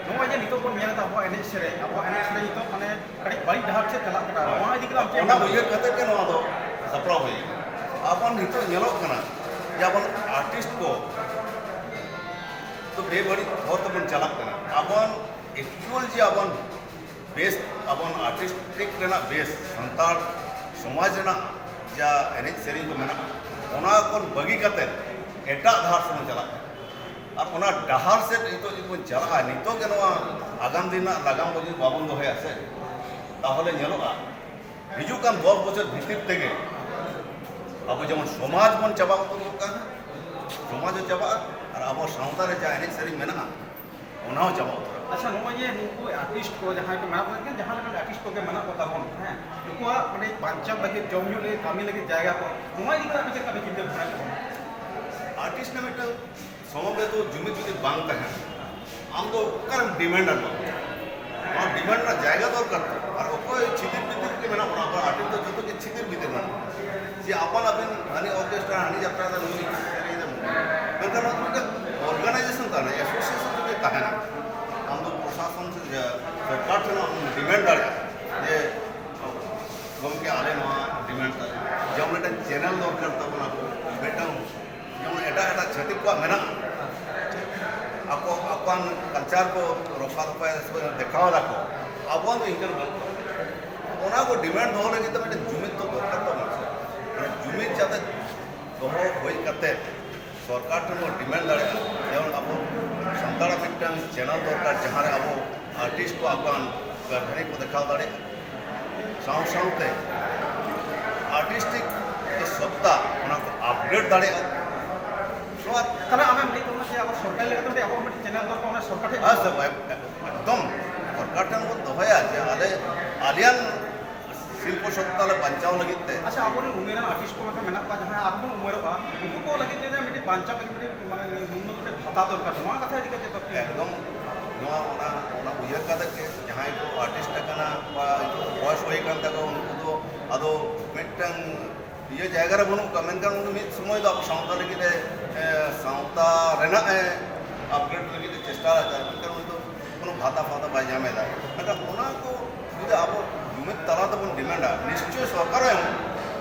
ᱱᱚᱜᱼᱚᱭ ᱡᱮ ᱱᱤᱛᱚᱜ ᱵᱚᱱ ᱧᱮᱞ ᱮᱫᱟ ᱟᱵᱚᱣᱟᱜ ᱮᱱᱮᱡ ᱥᱮᱨᱮᱧ, ᱟᱵᱚᱣᱟᱜ ᱮᱱᱮᱡ ᱥᱮᱨᱮᱧ ᱱᱤᱛᱚᱜ ᱢᱟᱱᱮ ᱠᱟᱹᱴᱤᱡ ᱵᱟᱹᱲᱤᱡ ᱰᱟᱦᱟᱨ ᱥᱮᱫ ᱪᱟᱞᱟᱜ ᱠᱟᱱᱟ, ᱱᱚᱣᱟ ᱤᱫᱤ ᱠᱟᱛᱮ ᱟᱢ ᱪᱮᱫ ᱮᱢ ᱚᱱᱟ ᱢᱮᱱᱟ? ᱩᱭᱦᱟᱹᱨ ᱠᱟᱛᱮ ᱜᱮ ᱱᱚᱣᱟ ᱫᱚ ᱥᱟᱯᱲᱟᱣ ᱦᱩᱭ ᱟᱠᱟᱱᱟ᱾ ᱟᱵᱚ ᱱᱤᱛᱚᱜ ᱧᱮᱞᱚᱜ ᱠᱟᱱᱟ ᱡᱮ ᱟᱵᱚ ᱟᱨᱴᱤᱥᱴ ᱠᱚ ᱛᱚ ᱵᱮᱵᱟᱹᱲᱤᱡ ᱦᱚᱨ ᱛᱮᱵᱚᱱ ᱪᱟᱞᱟᱜ ᱠᱟᱱᱟ᱾ ᱟᱵᱚ ᱮᱠᱪᱩᱭᱟᱞ ᱡᱮ ᱟᱵᱚ ᱵᱮᱥ, ᱟᱵᱚ ᱟᱨᱴᱤᱥᱴᱤᱠ ᱨᱮᱱᱟᱜ ᱵᱮᱥ, ᱥᱟᱱᱛᱟᱲ ᱥᱚᱢᱟᱡᱽ ᱨᱮᱱᱟᱜ ᱡᱟ ᱮᱱᱮᱡ ᱥᱮᱨᱮᱧ ᱠᱚ ᱢᱮᱱᱟᱜᱼᱟ, ᱚᱱᱟ ᱠᱚ ᱵᱟᱹᱜᱤ ᱠᱟᱛᱮ ᱮᱴᱟᱜ ᱰᱟᱦᱟᱨ ᱥᱮᱫ ᱵᱚᱱ ᱪᱟᱞᱟᱜ ᱠᱟᱱᱟ᱾ ᱟᱨ ᱚᱱᱟ ᱰᱟᱦᱟᱨ ᱥᱮᱫ ᱱᱤᱛᱚᱜ ᱡᱩᱫᱤ ᱵᱚᱱ ᱪᱟᱞᱟᱜᱼᱟ, ᱱᱤᱛᱚᱜ ᱜᱮ ᱱᱚᱣᱟ ᱟᱜᱟᱢ ᱫᱤᱱ ᱨᱮᱱᱟᱜ ᱞᱟᱜᱟᱢ ᱵᱚᱱ ᱡᱩᱫᱤ ᱵᱟᱵᱚᱱ ᱫᱚᱦᱚᱭᱟ ᱥᱮ, ᱛᱟᱦᱚᱞᱮ ᱧᱮᱞᱚᱜᱼᱟ ᱦᱤᱡᱩᱜ ᱠᱟᱱ ᱫᱚᱥ ᱵᱚᱪᱷᱚᱨ ᱵᱷᱤᱛᱤᱨ ᱛᱮᱜᱮ ᱟᱵᱚ ᱡᱮᱢᱚᱱ ᱥᱚᱢᱟᱡᱽ ᱵᱚᱱ ᱪᱟᱵᱟ ᱩᱛᱟᱹᱨᱚᱜ ᱠᱟᱱᱟ, ᱥᱚᱢᱟᱡᱽ ᱦᱚᱸ ᱪᱟᱵᱟᱜᱼᱟ ᱟᱨ ᱟᱵᱚ ᱥᱟᱶᱛᱟ ᱨᱮ ᱡᱟᱦᱟᱸ ᱮᱱᱮᱡ ᱥᱮᱨᱮᱧ ᱢᱮᱱᱟᱜᱼᱟ, ᱚᱱᱟ ᱦᱚᱸ ᱪᱟᱵᱟ ᱩᱛᱟᱹᱨᱚᱜᱼᱟ᱾ ᱟᱪᱪᱷᱟ, ᱱᱚᱜᱼᱚᱭ ᱡᱮ ᱱᱩᱠᱩ ᱟᱨᱴᱤᱥᱴ ᱠᱚ ᱡᱟᱦᱟᱸᱭ ᱠᱚ ᱢᱮᱱᱟᱜ ᱠᱚᱣᱟ, ᱡᱟᱦᱟᱸ ᱞᱮᱠᱟᱱ ᱟᱨᱴᱤᱥᱴ ᱠᱚᱜᱮ ᱢᱮᱱᱟᱜ ᱠᱚ ᱛᱟᱵᱚᱱ, ᱦᱮᱸ, ᱱᱩᱠᱩᱣᱟᱜ ᱢᱟᱱᱮ ᱵᱟᱧᱪᱟᱣ ᱞᱟᱹᱜᱤᱫ, ᱡᱚᱢ ᱧᱩ ᱞᱟᱹᱜᱤᱫ, ᱠᱟᱹᱢᱤ ᱞᱟᱹᱜᱤᱫ ᱡᱟᱭᱜᱟ ᱠᱚ, ᱱᱚᱣᱟ ᱤᱫᱤ ᱠᱟᱛᱮ ᱟᱯᱮ ᱪᱮᱫ ᱞᱮᱠᱟ ᱯᱮ ᱪᱤᱱᱛᱟᱹ ᱵᱷᱟᱵᱽᱱᱟ ᱠᱟᱫᱟ? ᱟᱨᱴᱤᱥᱴ ᱨᱮᱱᱟᱜ ᱢᱤᱫᱴᱟᱝ ᱥᱚᱢᱚᱵᱮᱛᱚ ᱡᱩᱢᱤᱫ ᱡᱩᱫᱤ ᱵᱟᱝ ᱛᱟᱦᱮᱱᱟ, ᱟᱢ ᱫᱚ ᱚᱠᱟᱨᱮᱢ ᱰᱤᱢᱮᱱᱰᱟ ᱱᱚᱣᱟ? ᱱᱚᱣᱟ ᱰᱤᱢᱮᱱᱰ ᱨᱮᱱᱟᱜ ᱡᱟᱭᱜᱟ ᱫᱚᱨᱠᱟᱨ ᱛᱚ᱾ ᱟᱨ ᱚᱠᱚᱭ ᱪᱷᱤᱛᱤᱨ ᱵᱤᱛᱤᱨ ᱨᱮᱜᱮ ᱢᱮᱱᱟᱜ ᱵᱚᱱᱟ, ᱟᱵᱚ ᱟᱨᱴᱤᱥᱴ ᱫᱚ ᱡᱚᱛᱚ ᱜᱮ ᱪᱷᱤᱛᱤᱨ ᱵᱤᱛᱤᱨ ᱢᱮᱱᱟᱜ ᱵᱚᱱᱟ᱾ ᱡᱮ ᱟᱯᱟᱱ ᱟᱹᱯᱤᱱ ᱦᱟᱹᱱᱤ ᱚᱨᱠᱮᱥᱴᱨᱟ, ᱦᱟᱹᱱᱤ ᱡᱟᱛᱨᱟ ᱫᱚ ᱱᱩᱭ ᱥᱮᱨᱮᱧ ᱫᱚ, ᱢᱮᱱᱠᱷᱟᱱ ᱱᱚᱣᱟ ᱫᱚ ᱢᱤᱫᱴᱟᱝ ᱚᱨᱜᱟᱱᱟᱭᱡᱮᱥᱚᱱ ᱛᱟᱦᱮᱱᱟ, ᱮᱥᱳᱥᱤᱭᱮᱥᱚᱱ ᱡᱩᱫᱤ ᱛᱟᱦᱮᱱᱟ, ᱟᱢ ᱫᱚ ᱯᱨᱚᱥᱟᱥᱚᱱ ᱥᱮ ᱡᱟ-, ᱥᱚᱨᱠᱟᱨ ᱴᱷᱮᱱ ᱟᱢ ᱰᱤᱢᱮᱱᱰ ᱫᱟᱲᱮᱭᱟᱜᱼᱟ ᱡᱮ, "ᱜᱚᱢᱠᱮ, ᱟᱞᱮ ᱱᱚᱣᱟ ᱰᱤᱢᱮᱱᱰ ᱛᱟᱞᱮ", ᱡᱮᱢᱚᱱ ᱢᱤᱫᱴᱟᱝ ᱪᱮᱱᱮᱞ ᱫᱚᱨᱠᱟᱨ ᱛᱟᱵᱚᱱᱟ, ᱢᱤᱫᱴᱟᱝ ᱡᱮᱢᱚᱱ ᱮᱴᱟᱜ ᱮᱴᱟᱜ ᱪᱷᱟᱹᱛᱤᱠ ᱠᱚᱣᱟᱜ ᱢᱮᱱᱟᱜᱼᱟ, ᱟᱠᱚ ᱟᱠᱚᱣᱟᱜ ᱠᱟᱞᱪᱟᱨ ᱠᱚ ᱨᱚᱯᱷᱟ ᱫᱚᱯᱷᱟᱭᱟ ᱥᱮ ᱫᱮᱠᱷᱟᱣ ᱫᱟᱠᱚ, ᱟᱵᱚᱣᱟᱜ ᱫᱚ ᱤᱱᱠᱟᱹ ᱵᱟᱹᱱᱩᱜ ᱛᱟᱵᱚᱱᱟ᱾ ᱚᱱᱟ ᱠᱚ ᱰᱤᱢᱮᱱᱰ ᱫᱚᱦᱚ ᱞᱟᱹᱜᱤᱫ ᱛᱮ ᱢᱤᱫᱴᱮᱱ ᱡᱩᱢᱤᱫ ᱫᱚ ᱫᱚᱨᱠᱟᱨ ᱛᱟᱵᱚᱱᱟ ᱥᱮ᱾ ᱢᱟᱱᱮ ᱡᱩᱢᱤᱫ ᱡᱟᱛᱮ ᱫᱚᱦᱚ ᱦᱩᱭ ᱠᱟᱛᱮ ᱥᱚᱨᱠᱟᱨ ᱴᱷᱮᱱ ᱵᱚᱱ ᱰᱤᱢᱮᱱᱰ ᱫᱟᱲᱮᱭᱟᱜᱼᱟ, ᱡᱮᱢᱚᱱ ᱟᱵᱚ ᱥᱟᱱᱛᱟᱲᱟᱜ ᱢᱤᱫᱴᱟᱝ ᱪᱮᱱᱮᱞ ᱫᱚᱨᱠᱟᱨ, ᱡᱟᱦᱟᱸ ᱨᱮ ᱟᱵᱚ ᱟᱨᱴᱤᱥᱴ ᱠᱚ ᱟᱠᱚᱣᱟᱜ ᱠᱟᱹᱨᱫᱷᱟᱹᱱᱤ ᱠᱚ ᱫᱮᱠᱷᱟᱣ ᱫᱟᱲᱮᱭᱟᱜᱼᱟ᱾ ᱥᱟᱶ ᱥᱟᱶᱛᱮ ᱟᱨᱴᱤᱥᱴ ᱠᱷᱮᱞᱳᱰ ᱫᱟᱲᱮᱭᱟᱜᱼᱟ᱾ ᱱᱚᱣᱟ ᱛᱟᱦᱞᱮ ᱟᱢᱮᱢ ᱞᱟᱹᱭ ᱛᱟᱵᱚᱱᱟ ᱡᱮ ᱟᱵᱚ ᱥᱚᱨᱠᱟᱨ ᱞᱮᱠᱟᱛᱮ ᱢᱤᱫᱴᱮᱱ ᱟᱵᱚ ᱢᱤᱫᱴᱮᱱ ᱪᱮᱱᱮᱞ ᱫᱚᱨᱠᱟᱨ, ᱚᱱᱟ ᱥᱚᱨᱠᱟᱨ ᱴᱷᱮᱱ ᱦᱮᱸ, ᱥᱮ ᱵᱟᱭ-, ᱮᱠᱫᱚᱢ ᱥᱚᱨᱠᱟᱨ ᱴᱷᱮᱱ ᱵᱚᱱ ᱫᱚᱦᱚᱭᱟ ᱡᱮ ᱟᱞᱮ, ᱟᱞᱮᱭᱟᱱ ᱥᱤᱞᱯᱚ ᱥᱚᱛᱛᱟ ᱞᱮ ᱵᱟᱧᱪᱟᱣ ᱞᱟᱹᱜᱤᱫ ᱛᱮ᱾ ᱟᱪᱪᱷᱟ, ᱟᱵᱚᱨᱮᱱ ᱩᱢᱮᱨᱟᱱ ᱟᱨᱴᱤᱥᱴ ᱠᱚ ᱢᱮᱱᱟᱜ ᱠᱚᱣᱟ, ᱡᱟᱦᱟᱸᱭ ᱟᱨᱦᱚᱸ ᱵᱚᱱ ᱩᱢᱮᱨᱚᱜᱼᱟ, ᱩᱱᱠᱩ ᱠᱚ ᱞᱟᱹᱜᱤᱫ ᱛᱮ ᱢᱤᱫᱴᱤᱡ ᱵᱟᱧᱪᱟᱣ ᱞᱟᱹᱜᱤᱫ ᱢᱤᱫᱴᱤᱡ, ᱢᱟᱱᱮ, ᱱᱩᱱᱱᱚ ᱢᱤᱫᱴᱤᱡ ᱵᱷᱟᱛᱟ ᱫᱚᱨᱠᱟᱨ, ᱱᱚᱣᱟ ᱠᱟᱛᱷᱟ ᱤᱫᱤ ᱠᱟᱛᱮ ᱫᱚ ᱪᱮᱫ? ᱮᱠᱫᱚᱢ, ᱱᱚᱣᱟ, ᱚᱱᱟ, ᱚᱱᱟ ᱩᱭᱦᱟᱹᱨ ᱠᱟᱛᱮ ᱜᱮ ᱡᱟᱦᱟᱸᱭ ᱠᱚ ᱟᱨᱴᱤᱥᱴ ᱟᱠᱟᱱᱟ ᱵᱟ ᱵᱚᱭᱚᱥ ᱦᱩᱭ ᱟᱠᱟᱱ ᱛᱟᱠᱚᱣᱟ, ᱩᱱᱠᱩ ᱫᱚ ᱟᱫᱚ ᱢᱤᱫᱴᱟᱝ ᱤᱭᱟᱹ ᱡᱟᱭᱜᱟ ᱨᱮ ᱵᱟᱹᱱᱩᱜ ᱠᱚᱣᱟ, ᱢᱮᱱᱠᱷᱟᱱ ᱩᱱᱤ ᱢᱤᱫ ᱥᱚᱢᱚᱭ ᱫᱚ ᱟᱵᱚ ᱥᱟᱶᱛᱟ ᱞᱟᱹᱜᱤᱫ ᱮ, ᱮ, ᱥᱟᱶᱛᱟ ᱨᱮᱱᱟᱜ ᱮ ᱟᱯᱜᱨᱮᱰ ᱞᱟᱹᱜᱤᱫ ᱮ ᱪᱮᱥᱴᱟ ᱞᱮᱫᱟ, ᱢᱮᱱᱠᱷᱟᱱ ᱩᱱᱤ ᱫᱚ ᱠᱳᱱᱳ ᱵᱷᱟᱛᱟ ᱯᱷᱟᱛᱟ ᱵᱟᱭ ᱧᱟᱢ ᱮᱫᱟ᱾ ᱢᱮᱱᱠᱷᱟᱱ ᱚᱱᱟ ᱠᱚ ᱡᱩᱫᱤ ᱟᱵᱚ ᱡᱩᱢᱤᱫ ᱛᱟᱞᱟ ᱛᱮᱵᱚᱱ ᱰᱤᱢᱮᱱᱰᱟ, ᱱᱤᱥᱪᱚᱭ ᱥᱚᱨᱠᱟᱨ ᱮ ᱮᱢᱟ᱾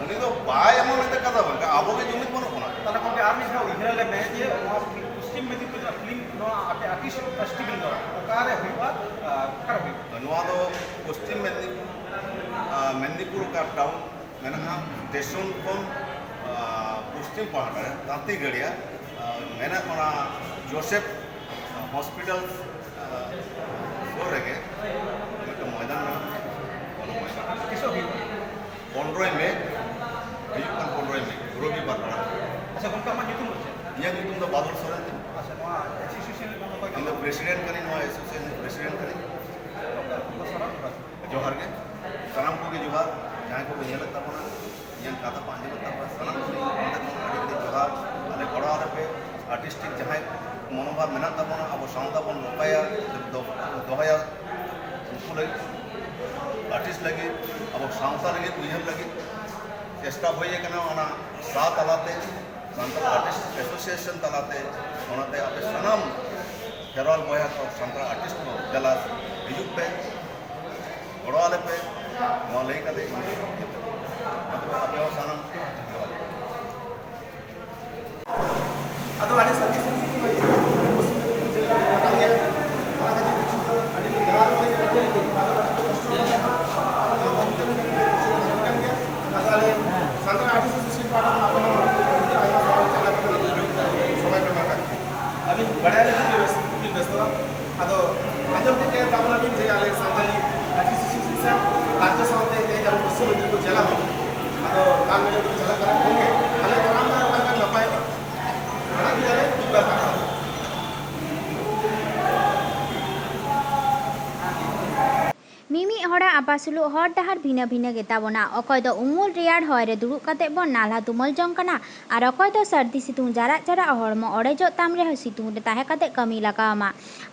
ᱩᱱᱤ ᱫᱚ ᱵᱟᱭ ᱮᱢᱟ ᱢᱮᱱᱛᱮ ᱠᱟᱛᱷᱟ ᱵᱟᱝ, ᱟᱵᱚ ᱜᱮ ᱡᱩᱢᱤᱫ ᱵᱟᱹᱱᱩᱜ ᱵᱚᱱᱟ᱾ ᱛᱟᱦᱞᱮ ᱜᱚᱢᱠᱮ, ᱟᱨ ᱢᱤᱫ ᱫᱷᱟᱣ ᱩᱭᱦᱟᱹᱨ ᱟᱞᱮ ᱢᱮ ᱡᱮ ᱱᱚᱣᱟ ᱯᱚᱥᱪᱤᱢ ᱢᱮᱫᱤᱱᱤᱯᱩᱨ ᱨᱮᱱᱟᱜ ᱯᱷᱤᱞᱢ, ᱱᱚᱣᱟ ᱟᱯᱮ ᱟᱨᱴᱤᱥᱴ ᱯᱷᱮᱥᱴᱤᱵᱷᱮᱞ ᱫᱚ ᱚᱠᱟᱨᱮ ᱦᱩᱭᱩᱜᱼᱟ? ᱟᱨ ᱚᱠᱟᱨᱮ ᱦᱩᱭᱩᱜᱼᱟ? ᱱᱚᱣᱟ ᱫᱚ ᱯᱚᱥᱪᱤᱢ ᱢᱮᱫᱤᱱᱤᱯᱩᱨ, ᱟᱨ, ᱢᱮᱫᱤᱱᱤᱯᱩᱨ ᱚᱠᱟ ᱴᱟᱣᱩᱱ ᱢᱮᱱᱟᱜᱼᱟ, ᱥᱴᱮᱥᱚᱱ ᱠᱷᱚᱱ, ᱟᱨ, ᱯᱚᱥᱪᱤᱢ ᱯᱟᱦᱴᱟ ᱨᱮ ᱛᱟᱸᱛᱤ ᱜᱟᱲᱤᱭᱟ, ᱟᱨ, ᱢᱮᱱᱟᱜ ᱚᱱᱟ ᱡᱳᱥᱮᱯ ᱦᱚᱥᱯᱤᱴᱟᱞ, ᱟᱨ, ᱥᱩᱨ ᱨᱮᱜᱮ ᱢᱤᱫᱴᱟᱝ ᱢᱚᱭᱫᱟᱱ ᱢᱮᱱᱟᱜᱼᱟ᱾ ᱚᱱᱟ ᱢᱚᱭᱫᱟᱱ ᱨᱮ ᱛᱤᱥᱚᱜ ᱦᱩᱭᱩᱜᱼᱟ? ᱯᱚᱱᱨᱚᱭ ᱢᱮ, ᱦᱤᱡᱩᱜ ᱠᱟᱱ ᱯᱚᱱᱨᱚᱭ ᱢᱮ, ᱨᱚᱵᱤᱵᱟᱨ ᱯᱟᱲᱟᱜ ᱠᱟᱱᱟ᱾ ᱟᱪᱪᱷᱟ ᱜᱚᱢᱠᱮ, ᱟᱢᱟᱜ ᱧᱩᱛᱩᱢ ᱫᱚ ᱪᱮᱫ? ᱤᱧᱟᱹᱜ ᱧᱩᱛᱩᱢ ᱫᱚ ᱵᱟᱫᱚᱞ ᱥᱚᱨᱮᱱ ᱛᱤᱧ᱾ ᱟᱪᱪᱷᱟ, ᱱᱚᱣᱟ ᱮᱥᱳᱥᱤᱭᱮᱥᱚᱱ ᱨᱮᱱᱟᱜ ᱚᱠᱚᱭ ᱤᱧ ᱫᱚ ᱠᱟᱱᱟᱢ? ᱯᱨᱮᱥᱤᱰᱮᱱᱴ ᱠᱟᱹᱱᱟᱹᱧ, ᱱᱚᱣᱟ ᱮᱥᱳᱥᱤᱭᱮᱥᱚᱱ ᱨᱮᱱ ᱯᱨᱮᱥᱤᱰᱮᱱᱴ ᱠᱟᱹᱱᱟᱹᱧ᱾ ᱜᱚᱢᱠᱮ, ᱟᱢ ᱫᱚ ᱥᱟᱱᱟᱢ ᱠᱚ ᱡᱚᱦᱟᱨ ᱜᱮ, ᱥᱟᱱᱟᱢ ᱠᱚᱜᱮ ᱡᱚᱦᱟᱨ᱾ ᱡᱟᱦᱟᱸᱭ ᱠᱚᱠᱚ ᱧᱮᱞᱮᱫ ᱛᱟᱵᱚᱱᱟ, ᱤᱧᱟᱹᱜ ᱠᱟᱛᱷᱟ ᱠᱚ ᱟᱸᱡᱚᱢᱮᱫ ᱛᱟᱵᱚᱱᱟ, ᱥᱟᱱᱟᱢ ᱠᱚᱜᱮ ᱚᱸᱰᱮ ᱠᱷᱚᱱ ᱟᱹᱰᱤ ᱟᱹᱰᱤ ᱡᱚᱦᱟᱨ᱾ ᱟᱞᱮ ᱜᱚᱲᱚ ᱟᱞᱮ ᱯᱮ, ᱟᱨᱴᱤᱥᱴᱤᱠ ᱡᱟᱦᱟᱸᱭ ᱢᱚᱱᱳᱵᱷᱟᱵ ᱢᱮᱱᱟᱜ ᱛᱟᱵᱚᱱᱟ, ᱟᱵᱚ ᱥᱟᱶᱛᱟ ᱵᱚᱱ ᱨᱚᱯᱷᱟᱭᱟ, ᱫᱚ-, ᱫᱚᱦᱚᱭᱟ, ᱩᱱᱠᱩ ᱞᱟᱹᱜᱤᱫ, ᱟᱨᱴᱤᱥᱴ ᱞᱟᱹᱜᱤᱫ, ᱟᱵᱚ ᱥᱟᱶᱛᱟ ᱞᱟᱹᱜᱤᱫ ᱩᱭᱦᱟᱹᱨ ᱞᱟᱹᱜᱤᱫ ᱪᱮᱥᱴᱟ ᱦᱩᱭ ᱟᱠᱟᱱᱟ ᱚᱱᱟ ᱥᱟ ᱛᱟᱞᱟᱛᱮ, ᱥᱟᱱᱛᱟᱲ ᱟᱨᱴᱤᱥᱴ ᱮᱥᱳᱥᱤᱭᱮᱥᱚᱱ ᱛᱟᱞᱟᱛᱮ᱾ ᱚᱱᱟᱛᱮ ᱟᱯᱮ ᱥᱟᱱᱟᱢ ᱠᱷᱮᱨᱣᱟᱞ ᱵᱚᱭᱦᱟ ᱠᱚ, ᱥᱟᱱᱛᱟᱲ ᱟᱨᱴᱤᱥᱴ ᱠᱚ, ᱫᱮᱞᱟ ᱦᱤᱡᱩᱜ ᱯᱮ, ᱜᱚᱲᱚ ᱟᱞᱮ ᱯᱮ, ᱱᱚᱣᱟ ᱞᱟᱹᱭ ᱠᱟᱛᱮ ᱤᱧ ᱟᱯᱮ ᱦᱚᱸ ᱥᱟᱱᱟᱢ ᱡᱚᱦᱟᱨ᱾ ᱟᱫᱚ ᱟᱹᱰᱤ ᱥᱟᱺᱜᱤᱧ ᱥᱟᱺᱜᱤᱧ ᱠᱷᱚᱱ ᱦᱤᱡᱩᱜ ᱠᱟᱱᱟ, ᱯᱚᱥᱪᱤᱢ ᱢᱮᱫᱤᱱᱤᱯᱩᱨ ᱡᱮᱞᱟ ᱨᱮ ᱢᱮᱱᱟᱜ ᱞᱮᱭᱟ᱾ ᱚᱱᱟ ᱠᱷᱟᱹᱛᱤᱨ ᱠᱤᱪᱷᱩ ᱫᱚ ᱟᱹᱰᱤ ᱡᱟᱦᱟᱸ ᱨᱮ ᱟᱹᱰᱤ ᱠᱚᱥᱴᱚ ᱢᱮᱱᱟᱜᱼᱟ᱾ ᱟᱫᱚ ᱚᱱᱛᱮ ᱨᱮ ᱠᱟᱹᱴᱤᱡ ᱠᱚᱥᱴᱚ ᱫᱚ ᱛᱟᱦᱮᱸ ᱠᱟᱱ ᱜᱮᱭᱟ᱾ ᱟᱫᱚ ᱟᱞᱮ ᱥᱟᱱᱛᱟᱲ ᱟᱹᱫᱤᱵᱟᱹᱥᱤ ᱥᱳᱥᱟᱭᱴᱤ ᱯᱟᱦᱴᱟ ᱠᱷᱚᱱ ᱟᱯᱮ ᱦᱚᱸ ᱟᱹᱰᱤ ᱟᱭᱢᱟ ᱥᱟᱨᱦᱟᱣ ᱪᱟᱞ ᱟᱯᱮ ᱠᱟᱱᱟ, ᱥᱚᱢᱚᱭ ᱯᱮ ᱮᱢ ᱟᱠᱟᱫ ᱞᱮᱭᱟ᱾ ᱟᱹᱵᱤᱱ ᱵᱟᱲᱟᱭ ᱞᱟᱹᱜᱤᱫ ᱜᱮ ᱵᱮᱥ, ᱟᱹᱵᱤᱱ ᱵᱮᱥᱛᱚ᱾ ᱟᱫᱚ ᱟᱸᱡᱚᱢ ᱴᱷᱤᱠ ᱠᱮᱫ ᱛᱟᱵᱚᱱᱟᱵᱤᱱ ᱡᱮ ᱟᱞᱮ ᱥᱟᱱᱛᱟᱲᱤ ᱟᱹᱫᱤᱵᱟᱹᱥᱤ ᱥᱳᱥᱟᱭᱴᱤ ᱨᱟᱡᱽᱡᱚ ᱥᱟᱶᱛᱮ ᱛᱮᱦᱮᱧ ᱟᱵᱚ ᱯᱚᱥᱪᱤᱢ ᱢᱮᱫᱤᱱᱤᱯᱩᱨ ᱡᱮᱞᱟ ᱦᱚᱸ, ᱟᱫᱚ ᱛᱟᱨ ᱟᱯᱟᱥᱩᱞᱩᱜ ᱦᱚᱨ ᱰᱟᱦᱟᱨ ᱵᱷᱤᱱᱟᱹ ᱵᱷᱤᱱᱟᱹ ᱜᱮᱛᱟ ᱵᱚᱱᱟ᱾ ᱚᱠᱚᱭ ᱫᱚ ᱩᱢᱩᱞ ᱨᱮᱭᱟᱲ ᱦᱚᱭ ᱨᱮ ᱫᱩᱲᱩᱵ ᱠᱟᱛᱮ ᱵᱚᱱ ᱱᱟᱞᱦᱟ ᱛᱩᱢᱟᱹᱞ ᱡᱚᱝ ᱠᱟᱱᱟ, ᱟᱨ ᱚᱠᱚᱭ ᱫᱚ ᱥᱟᱹᱨᱫᱤ ᱥᱤᱛᱩᱝ ᱡᱟᱨᱟᱜ ᱡᱟᱨᱟᱜ ᱦᱚᱲᱢᱚ ᱚᱲᱮᱡᱚᱜ ᱛᱟᱢ ᱨᱮᱦᱚᱸ ᱥᱤᱛᱩᱝ ᱨᱮ ᱛᱟᱦᱮᱸ ᱠᱟᱛᱮ ᱠᱟᱹᱢᱤ ᱞᱟᱜᱟᱣ ᱟᱢᱟ᱾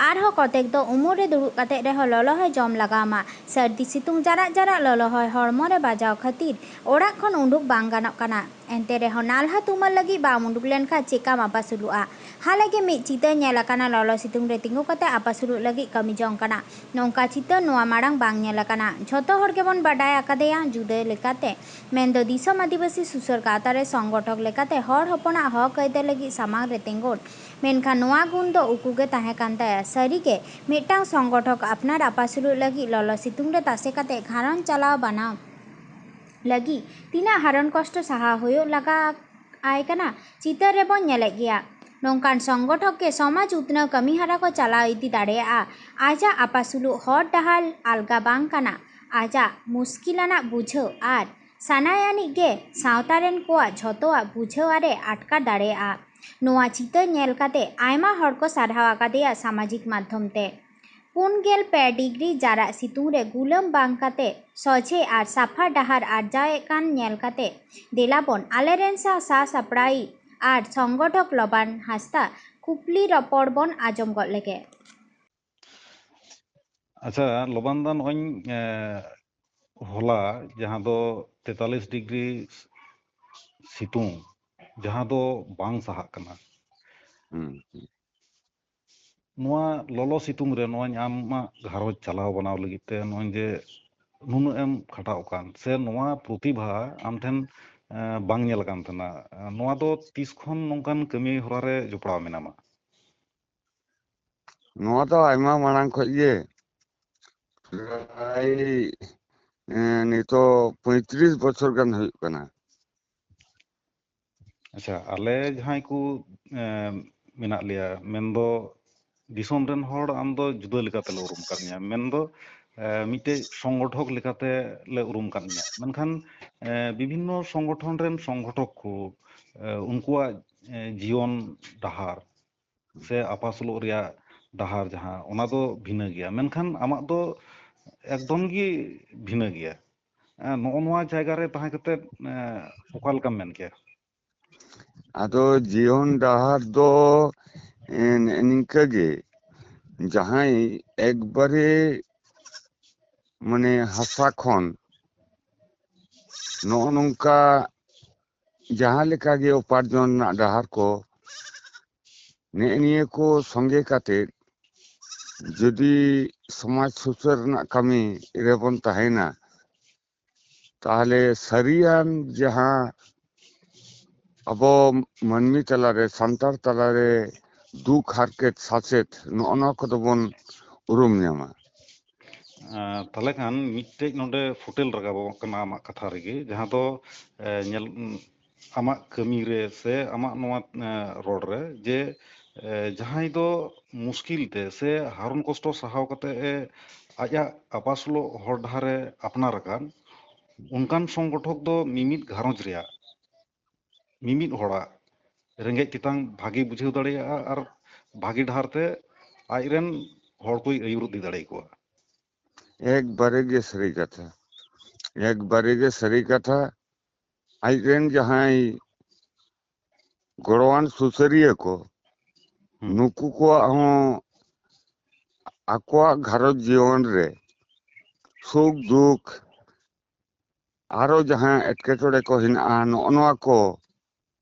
ᱟᱨᱦᱚᱸ ᱠᱚᱛᱮᱠ ᱫᱚ ᱩᱢᱩᱞ ᱨᱮ ᱫᱩᱲᱩᱵ ᱠᱟᱛᱮ ᱨᱮᱦᱚᱸ ᱞᱚᱞᱚ ᱦᱚᱭ ᱡᱚᱢ ᱞᱟᱜᱟᱣ ᱟᱢᱟ᱾ ᱥᱟᱹᱨᱫᱤ ᱥᱤᱛᱩᱝ ᱡᱟᱨᱟᱜ ᱡᱟᱨᱟᱜ ᱞᱚᱞᱚ ᱦᱚᱭ ᱦᱚᱲᱢᱚ ᱨᱮ ᱵᱟᱡᱟᱣ ᱠᱷᱟᱹᱛᱤᱨ ᱚᱲᱟᱜ ᱠᱷᱚᱱ ᱩᱰᱩᱠ ᱵᱟᱝ ᱜᱟᱱᱚᱜ ᱠᱟᱱᱟ᱾ ᱮᱱᱛᱮ ᱨᱮᱦᱚᱸ ᱱᱟᱞᱦᱟ ᱛᱩᱢᱟᱹᱞ ᱞᱟᱹᱜᱤᱫ ᱵᱟᱢ ᱩᱰᱩᱠ ᱞᱮᱱᱠᱷᱟᱱ ᱪᱮᱠᱟᱢ ᱟᱯᱟᱥᱩᱞᱩᱜᱼᱟ? ᱦᱟᱞᱮ ᱜᱮ ᱢᱤᱫ ᱪᱤᱛᱟᱹᱨ ᱧᱮᱞ ᱟᱠᱟᱱᱟ, ᱞᱚᱞᱚ ᱥᱤᱛᱩᱝ ᱨᱮ ᱛᱤᱸᱜᱩ ᱠᱟᱛᱮ ᱟᱯᱟᱥᱩᱞᱩᱜ ᱞᱟᱹᱜᱤᱫ ᱠᱟᱹᱢᱤ ᱡᱚᱝ ᱠᱟᱱᱟ᱾ ᱱᱚᱝᱠᱟ ᱪᱤᱛᱟᱹᱨ ᱱᱚᱣᱟ ᱢᱟᱲᱟᱝ ᱵᱟᱝ ᱧᱮᱞ ᱟᱠᱟᱱᱟ᱾ ᱡᱷᱚᱛᱚ ᱦᱚᱲ ᱜᱮᱵᱚᱱ ᱵᱟᱰᱟᱭ ᱟᱠᱟᱫᱮᱭᱟ ᱡᱩᱫᱟᱹ ᱞᱮᱠᱟᱛᱮ, ᱢᱮᱱᱫᱚ ᱫᱤᱥᱚᱢ ᱟᱹᱫᱤᱵᱟᱹᱥᱤ ᱥᱩᱥᱟᱹᱨ ᱜᱟᱶᱛᱟ ᱨᱮ ᱥᱚᱝᱜᱚᱴᱷᱚᱠ ᱞᱮᱠᱟᱛᱮ ᱦᱚᱲ ᱦᱚᱯᱚᱱᱟᱜ ᱦᱚᱠ ᱟᱹᱭᱫᱟᱹᱨ ᱞᱟᱹᱜᱤᱫ ᱥᱟᱢᱟᱝ ᱨᱮ ᱛᱤᱸᱜᱩᱱ᱾ ᱢᱮᱱᱠᱷᱟᱱ ᱱᱚᱣᱟ ᱜᱩᱱ ᱫᱚ ᱩᱠᱩ ᱜᱮ ᱛᱟᱦᱮᱸ ᱠᱟᱱ ᱛᱟᱭᱟ᱾ ᱥᱟᱹᱨᱤ ᱜᱮ, ᱢᱤᱫᱴᱟᱝ ᱥᱚᱝᱜᱚᱴᱷᱚᱠ ᱟᱯᱱᱟᱨ ᱟᱯᱟᱥᱩᱞᱩᱜ ᱞᱟᱹᱜᱤᱫ ᱞᱚᱞᱚ ᱥᱤᱛᱩᱝ ᱨᱮ ᱛᱟᱥᱮ ᱠᱟᱛᱮ ᱜᱷᱟᱨᱚᱸᱡᱽ ᱪᱟᱞᱟᱣ ᱵᱟᱱᱟᱣ ᱞᱟᱹᱜᱤᱫ ᱛᱤᱱᱟᱹᱜ ᱦᱟᱨᱚᱱ ᱠᱚᱥᱴᱚ ᱥᱟᱦᱟᱣ ᱦᱩᱭᱩᱜ ᱞᱟᱜᱟ ᱟᱭ ᱠᱟᱱᱟ, ᱪᱤᱛᱟᱹᱨ ᱨᱮᱵᱚᱱ ᱧᱮᱞᱮᱫ ᱜᱮᱭᱟ᱾ ᱱᱚᱝᱠᱟᱱ ᱥᱚᱝᱜᱚᱴᱷᱚᱠ ᱜᱮ ᱥᱚᱢᱟᱡᱽ ᱩᱛᱱᱟᱹᱣ ᱠᱟᱹᱢᱤ ᱦᱚᱨᱟ ᱠᱚ ᱪᱟᱞᱟᱣ ᱤᱫᱤ ᱫᱟᱲᱮᱭᱟᱜᱼᱟ᱾ ᱟᱡᱟᱜ ᱟᱯᱟᱥᱩᱞᱩᱜ ᱦᱚᱨ ᱰᱟᱦᱟᱨ ᱟᱞᱜᱟ ᱵᱟᱝ ᱠᱟᱱᱟ᱾ ᱟᱡᱟᱜ ᱢᱩᱥᱠᱤᱞ ᱟᱱᱟᱜ ᱵᱩᱡᱷᱟᱹᱣ ᱟᱨ ᱥᱟᱱᱟᱭᱟᱱᱤᱡ ᱜᱮ ᱥᱟᱶᱛᱟ ᱨᱮᱱ ᱠᱚᱣᱟᱜ ᱡᱷᱚᱛᱚᱣᱟᱜ ᱵᱩᱡᱷᱟᱹᱣ ᱟᱨᱮ ᱟᱴᱠᱟᱨ ᱫᱟᱲᱮᱭᱟᱜᱼᱟ᱾ ᱱᱚᱣᱟ ᱪᱤᱛᱟᱹᱨ ᱧᱮᱞ ᱠᱟᱛᱮ ᱟᱭᱢᱟ ᱦᱚᱲ ᱠᱚ ᱥᱟᱨᱦᱟᱣ ᱟᱠᱟᱫᱮᱭᱟ ᱥᱟᱢᱟᱡᱤᱠ ᱢᱟᱫᱽᱫᱷᱚᱢ ᱛᱮ᱾ ᱯᱩᱱ ᱜᱮᱞ ᱯᱮ ᱰᱤᱜᱽᱨᱤ ᱡᱟᱨᱟᱜ ᱥᱤᱛᱩᱝ ᱨᱮ ᱜᱩᱞᱟᱹᱢ ᱵᱟᱝ ᱠᱟᱛᱮ ᱥᱚᱡᱷᱮ ᱟᱨ ᱥᱟᱯᱷᱟ ᱰᱟᱦᱟᱨ ᱟᱨᱡᱟᱣᱮᱫ ᱠᱟᱱ ᱧᱮᱞ ᱠᱟᱛᱮ ᱫᱮᱞᱟ ᱵᱚᱱ ᱟᱞᱮᱨᱮᱱ ᱥᱟᱶ ᱥᱟᱥᱟᱯᱲᱟᱣᱤᱡ ᱟᱨ ᱥᱚᱝᱜᱚᱴᱷᱚᱠ ᱞᱚᱵᱟᱱ ᱦᱟᱸᱥᱫᱟ ᱠᱩᱠᱞᱤ ᱨᱚᱯᱚᱲ ᱵᱚᱱ ᱟᱸᱡᱚᱢ ᱜᱚᱫ ᱞᱮᱜᱮ᱾ ᱟᱪᱪᱷᱟ, ᱞᱚᱵᱟᱱ ᱫᱟ, ᱱᱚᱜᱼᱚᱭ ᱮ, ᱦᱚᱞᱟ ᱡᱟᱦᱟᱸ ᱫᱚ ᱛᱮᱛᱟᱞᱤᱥ ᱰᱤᱜᱽᱨᱤ ᱥᱤᱛᱩᱝ, ᱡᱟᱦᱟᱸ ᱫᱚ ᱵᱟᱝ ᱥᱟᱦᱟᱜ ᱠᱟᱱᱟ, ᱦᱩᱸ, ᱦᱩᱸ᱾ ᱱᱚᱣᱟ ᱞᱚᱞᱚ ᱥᱤᱛᱩᱝ ᱨᱮ ᱱᱚᱜᱼᱚᱭ ᱟᱢᱟᱜ ᱜᱷᱟᱨᱚᱸᱡᱽ ᱪᱟᱞᱟᱣ ᱵᱟᱱᱟᱣ ᱞᱟᱹᱜᱤᱫ ᱛᱮ ᱱᱚᱜᱼᱚᱭ ᱡᱮ ᱱᱩᱱᱟᱹᱜ ᱮᱢ ᱠᱷᱟᱴᱟᱣ ᱠᱟᱱ, ᱥᱮ ᱱᱚᱣᱟ ᱯᱨᱚᱛᱤᱵᱷᱟ ᱟᱢ ᱴᱷᱮᱱ ᱮ, ᱵᱟᱝ ᱧᱮᱞ ᱟᱠᱟᱱ ᱛᱟᱦᱮᱱᱟ, ᱱᱚᱣᱟ ᱫᱚ ᱛᱤᱥ ᱠᱷᱚᱱ ᱱᱚᱝᱠᱟᱱ ᱠᱟᱹᱢᱤ ᱦᱚᱨᱟ ᱨᱮ ᱡᱚᱯᱲᱟᱣ ᱢᱮᱱᱟᱢᱟ? ᱱᱚᱣᱟ ᱫᱚ ᱟᱭᱢᱟ ᱢᱟᱲᱟᱝ ᱠᱷᱚᱡ ᱜᱮ, ᱯᱨᱟᱭ ᱮ, ᱱᱤᱛᱚᱜ ᱯᱚᱸᱭᱛᱨᱤᱥ ᱵᱚᱪᱷᱚᱨ ᱜᱟᱱ ᱦᱩᱭᱩᱜ ᱠᱟᱱᱟ᱾ ᱟᱪᱪᱷᱟ, ᱟᱞᱮ ᱡᱟᱦᱟᱸᱭ ᱠᱚ ᱮ, ᱢᱮᱱᱟᱜ ᱞᱮᱭᱟ, ᱢᱮᱱᱫᱚ ᱫᱤᱥᱚᱢ ᱨᱮᱱ ᱦᱚᱲ, ᱟᱢ ᱫᱚ ᱡᱩᱫᱟᱹ ᱞᱮᱠᱟᱛᱮ ᱞᱮ ᱩᱨᱩᱢ ᱠᱟᱫ ᱢᱮᱭᱟ, ᱢᱮᱱᱫᱚ ᱮ, ᱢᱤᱫᱴᱮᱡ ᱥᱚᱝᱜᱚᱴᱷᱚᱠ ᱞᱮᱠᱟᱛᱮ ᱞᱮ ᱩᱨᱩᱢ ᱠᱟᱫ ᱢᱮᱭᱟ᱾ ᱢᱮᱱᱠᱷᱟᱱ ᱮ, ᱵᱤᱵᱷᱤᱱᱱᱚ ᱥᱚᱝᱜᱚᱴᱷᱚᱱ ᱨᱮᱱ ᱥᱚᱝᱜᱚᱴᱷᱚᱠ ᱠᱚ ᱮ, ᱩᱱᱠᱩᱣᱟᱜ ᱮ, ᱡᱤᱭᱚᱱ ᱰᱟᱦᱟᱨ ᱥᱮ ᱟᱯᱟᱥᱩᱞᱚᱜ ᱨᱮᱭᱟᱜ ᱰᱟᱦᱟᱨ ᱡᱟᱦᱟᱸ, ᱚᱱᱟ ᱫᱚ ᱵᱷᱤᱱᱟᱹ ᱜᱮᱭᱟ᱾ ᱢᱮᱱᱠᱷᱟᱱ ᱟᱢᱟᱜ ᱫᱚ ᱮᱠᱫᱚᱢ ᱜᱮ ᱵᱷᱤᱱᱟᱹ ᱜᱮᱭᱟ᱾ ᱮᱸ, ᱱᱚᱜᱼᱚ ᱱᱚᱣᱟ ᱡᱟᱭᱜᱟ ᱨᱮ ᱛᱟᱦᱮᱸ ᱠᱟᱛᱮ, ᱮᱸ, ᱚᱠᱟ ᱞᱮᱠᱟᱢ ᱢᱮᱱ ᱠᱮᱭᱟ? ᱟᱫᱚ ᱡᱤᱭᱚᱱ ᱰᱟᱦᱟᱨ ᱫᱚ, ᱮᱸ, ᱱᱤᱝᱠᱟᱹ ᱜᱮ, ᱡᱟᱦᱟᱸᱭ ᱮᱠᱵᱟᱨᱮ ᱢᱟᱱᱮ ᱦᱟᱥᱟ ᱠᱷᱚᱱ ᱱᱚᱜᱼᱚ ᱱᱚᱝᱠᱟ ᱡᱟᱦᱟᱸ ᱞᱮᱠᱟ ᱜᱮ ᱩᱯᱟᱨᱡᱚᱱ ᱨᱮᱱᱟᱜ ᱰᱟᱦᱟᱨ ᱠᱚ, ᱱᱮᱜᱼᱮ ᱱᱤᱭᱟᱹ ᱠᱚ ᱥᱚᱸᱜᱮ ᱠᱟᱛᱮ ᱡᱩᱫᱤ ᱥᱚᱢᱟᱡᱽ ᱥᱩᱥᱟᱹᱨ ᱨᱮᱱᱟᱜ ᱠᱟᱹᱢᱤ ᱨᱮᱵᱚᱱ ᱛᱟᱦᱮᱱᱟ, ᱛᱟᱦᱚᱞᱮ ᱥᱟᱹᱨᱤᱭᱟᱱ ᱡᱟᱦᱟᱸ ᱟᱵᱚ ᱢᱟᱹᱱᱢᱤ ᱛᱟᱞᱟᱨᱮ, ᱥᱟᱱᱛᱟᱲ ᱛᱟᱞᱟᱨᱮ ᱫᱩᱠ, ᱦᱟᱨᱠᱮᱛ, ᱥᱟᱥᱮᱛ, ᱱᱚᱜᱼᱚ ᱱᱚᱣᱟ ᱠᱚᱫᱚ ᱵᱚᱱ ᱩᱨᱩᱢ ᱧᱟᱢᱟ᱾ ᱟᱸ, ᱛᱟᱦᱚᱞᱮ ᱠᱷᱟᱱ ᱢᱤᱫᱴᱮᱡ ᱱᱚᱰᱮ ᱯᱷᱩᱴᱮᱞ ᱨᱟᱠᱟᱵᱚᱜ ᱠᱟᱱᱟ ᱟᱢᱟᱜ ᱠᱟᱛᱷᱟ ᱨᱮᱜᱮ, ᱡᱟᱦᱟᱸ ᱫᱚ, ᱮ, ᱧᱮᱞ, ᱟᱢᱟᱜ ᱠᱟᱹᱢᱤ ᱨᱮ ᱥᱮ ᱟᱢᱟᱜ ᱱᱚᱣᱟ, ᱮ, ᱨᱚᱲ ᱨᱮ ᱡᱮ, ᱮ, ᱡᱟᱦᱟᱸᱭ ᱫᱚ ᱢᱩᱥᱠᱤᱞ ᱛᱮ ᱥᱮ ᱦᱟᱨᱚᱱ ᱠᱚᱥᱴᱚ ᱥᱟᱦᱟᱣ ᱠᱟᱛᱮ ᱮ ᱟᱡᱟᱜ ᱟᱯᱟᱥᱩᱞᱚᱜ ᱦᱚᱨ ᱰᱟᱦᱟᱨ ᱮ ᱟᱯᱱᱟᱨ ᱟᱠᱟᱫ, ᱚᱱᱠᱟᱱ ᱥᱚᱝᱜᱚᱴᱷᱚᱠ ᱫᱚ ᱢᱤᱢᱤᱫ ᱜᱷᱟᱨᱚᱸᱡᱽ ᱨᱮᱭᱟᱜ, ᱢᱤᱢᱤᱫ ᱦᱚᱲᱟᱜ ᱨᱮᱸᱜᱮᱡ ᱛᱮᱛᱟᱝ ᱵᱷᱟᱜᱮ ᱵᱩᱡᱷᱟᱹᱣ ᱫᱟᱲᱮᱭᱟᱜᱼᱟ ᱟᱨ ᱵᱷᱟᱜᱮ ᱰᱟᱦᱟᱨ ᱛᱮ ᱟᱡᱨᱮᱱ ᱦᱚᱲ ᱠᱚᱭ ᱟᱹᱭᱩᱨ ᱤᱫᱤ ᱫᱟᱲᱮ ᱟᱠᱚᱣᱟ᱾ ᱮᱠᱵᱟᱨᱮ ᱜᱮ ᱥᱟᱹᱨᱤ ᱠᱟᱛᱷᱟ, ᱮᱠᱵᱟᱨᱮ ᱜᱮ ᱥᱟᱹᱨᱤ ᱠᱟᱛᱷᱟ᱾ ᱟᱡᱨᱮᱱ ᱡᱟᱦᱟᱸᱭ ᱜᱚᱲᱚᱣᱟᱱ ᱥᱩᱥᱟᱹᱨᱤᱭᱟᱹ ᱠᱚ, ᱦᱩᱸ᱾ ᱱᱩᱠᱩ ᱠᱚᱣᱟᱜ ᱦᱚᱸ ᱟᱠᱚᱣᱟᱜ ᱜᱷᱟᱨᱚᱸᱡᱽ ᱡᱤᱭᱚᱱ ᱨᱮ ᱥᱩᱠ ᱫᱩᱠ, ᱟᱨᱚ ᱡᱟᱦᱟᱸ ᱮᱴᱠᱮᱴᱚᱬᱮ ᱠᱚ ᱦᱮᱱᱟᱜᱼᱟ, ᱱᱚᱜᱼᱚ ᱱᱚᱣᱟ ᱠᱚ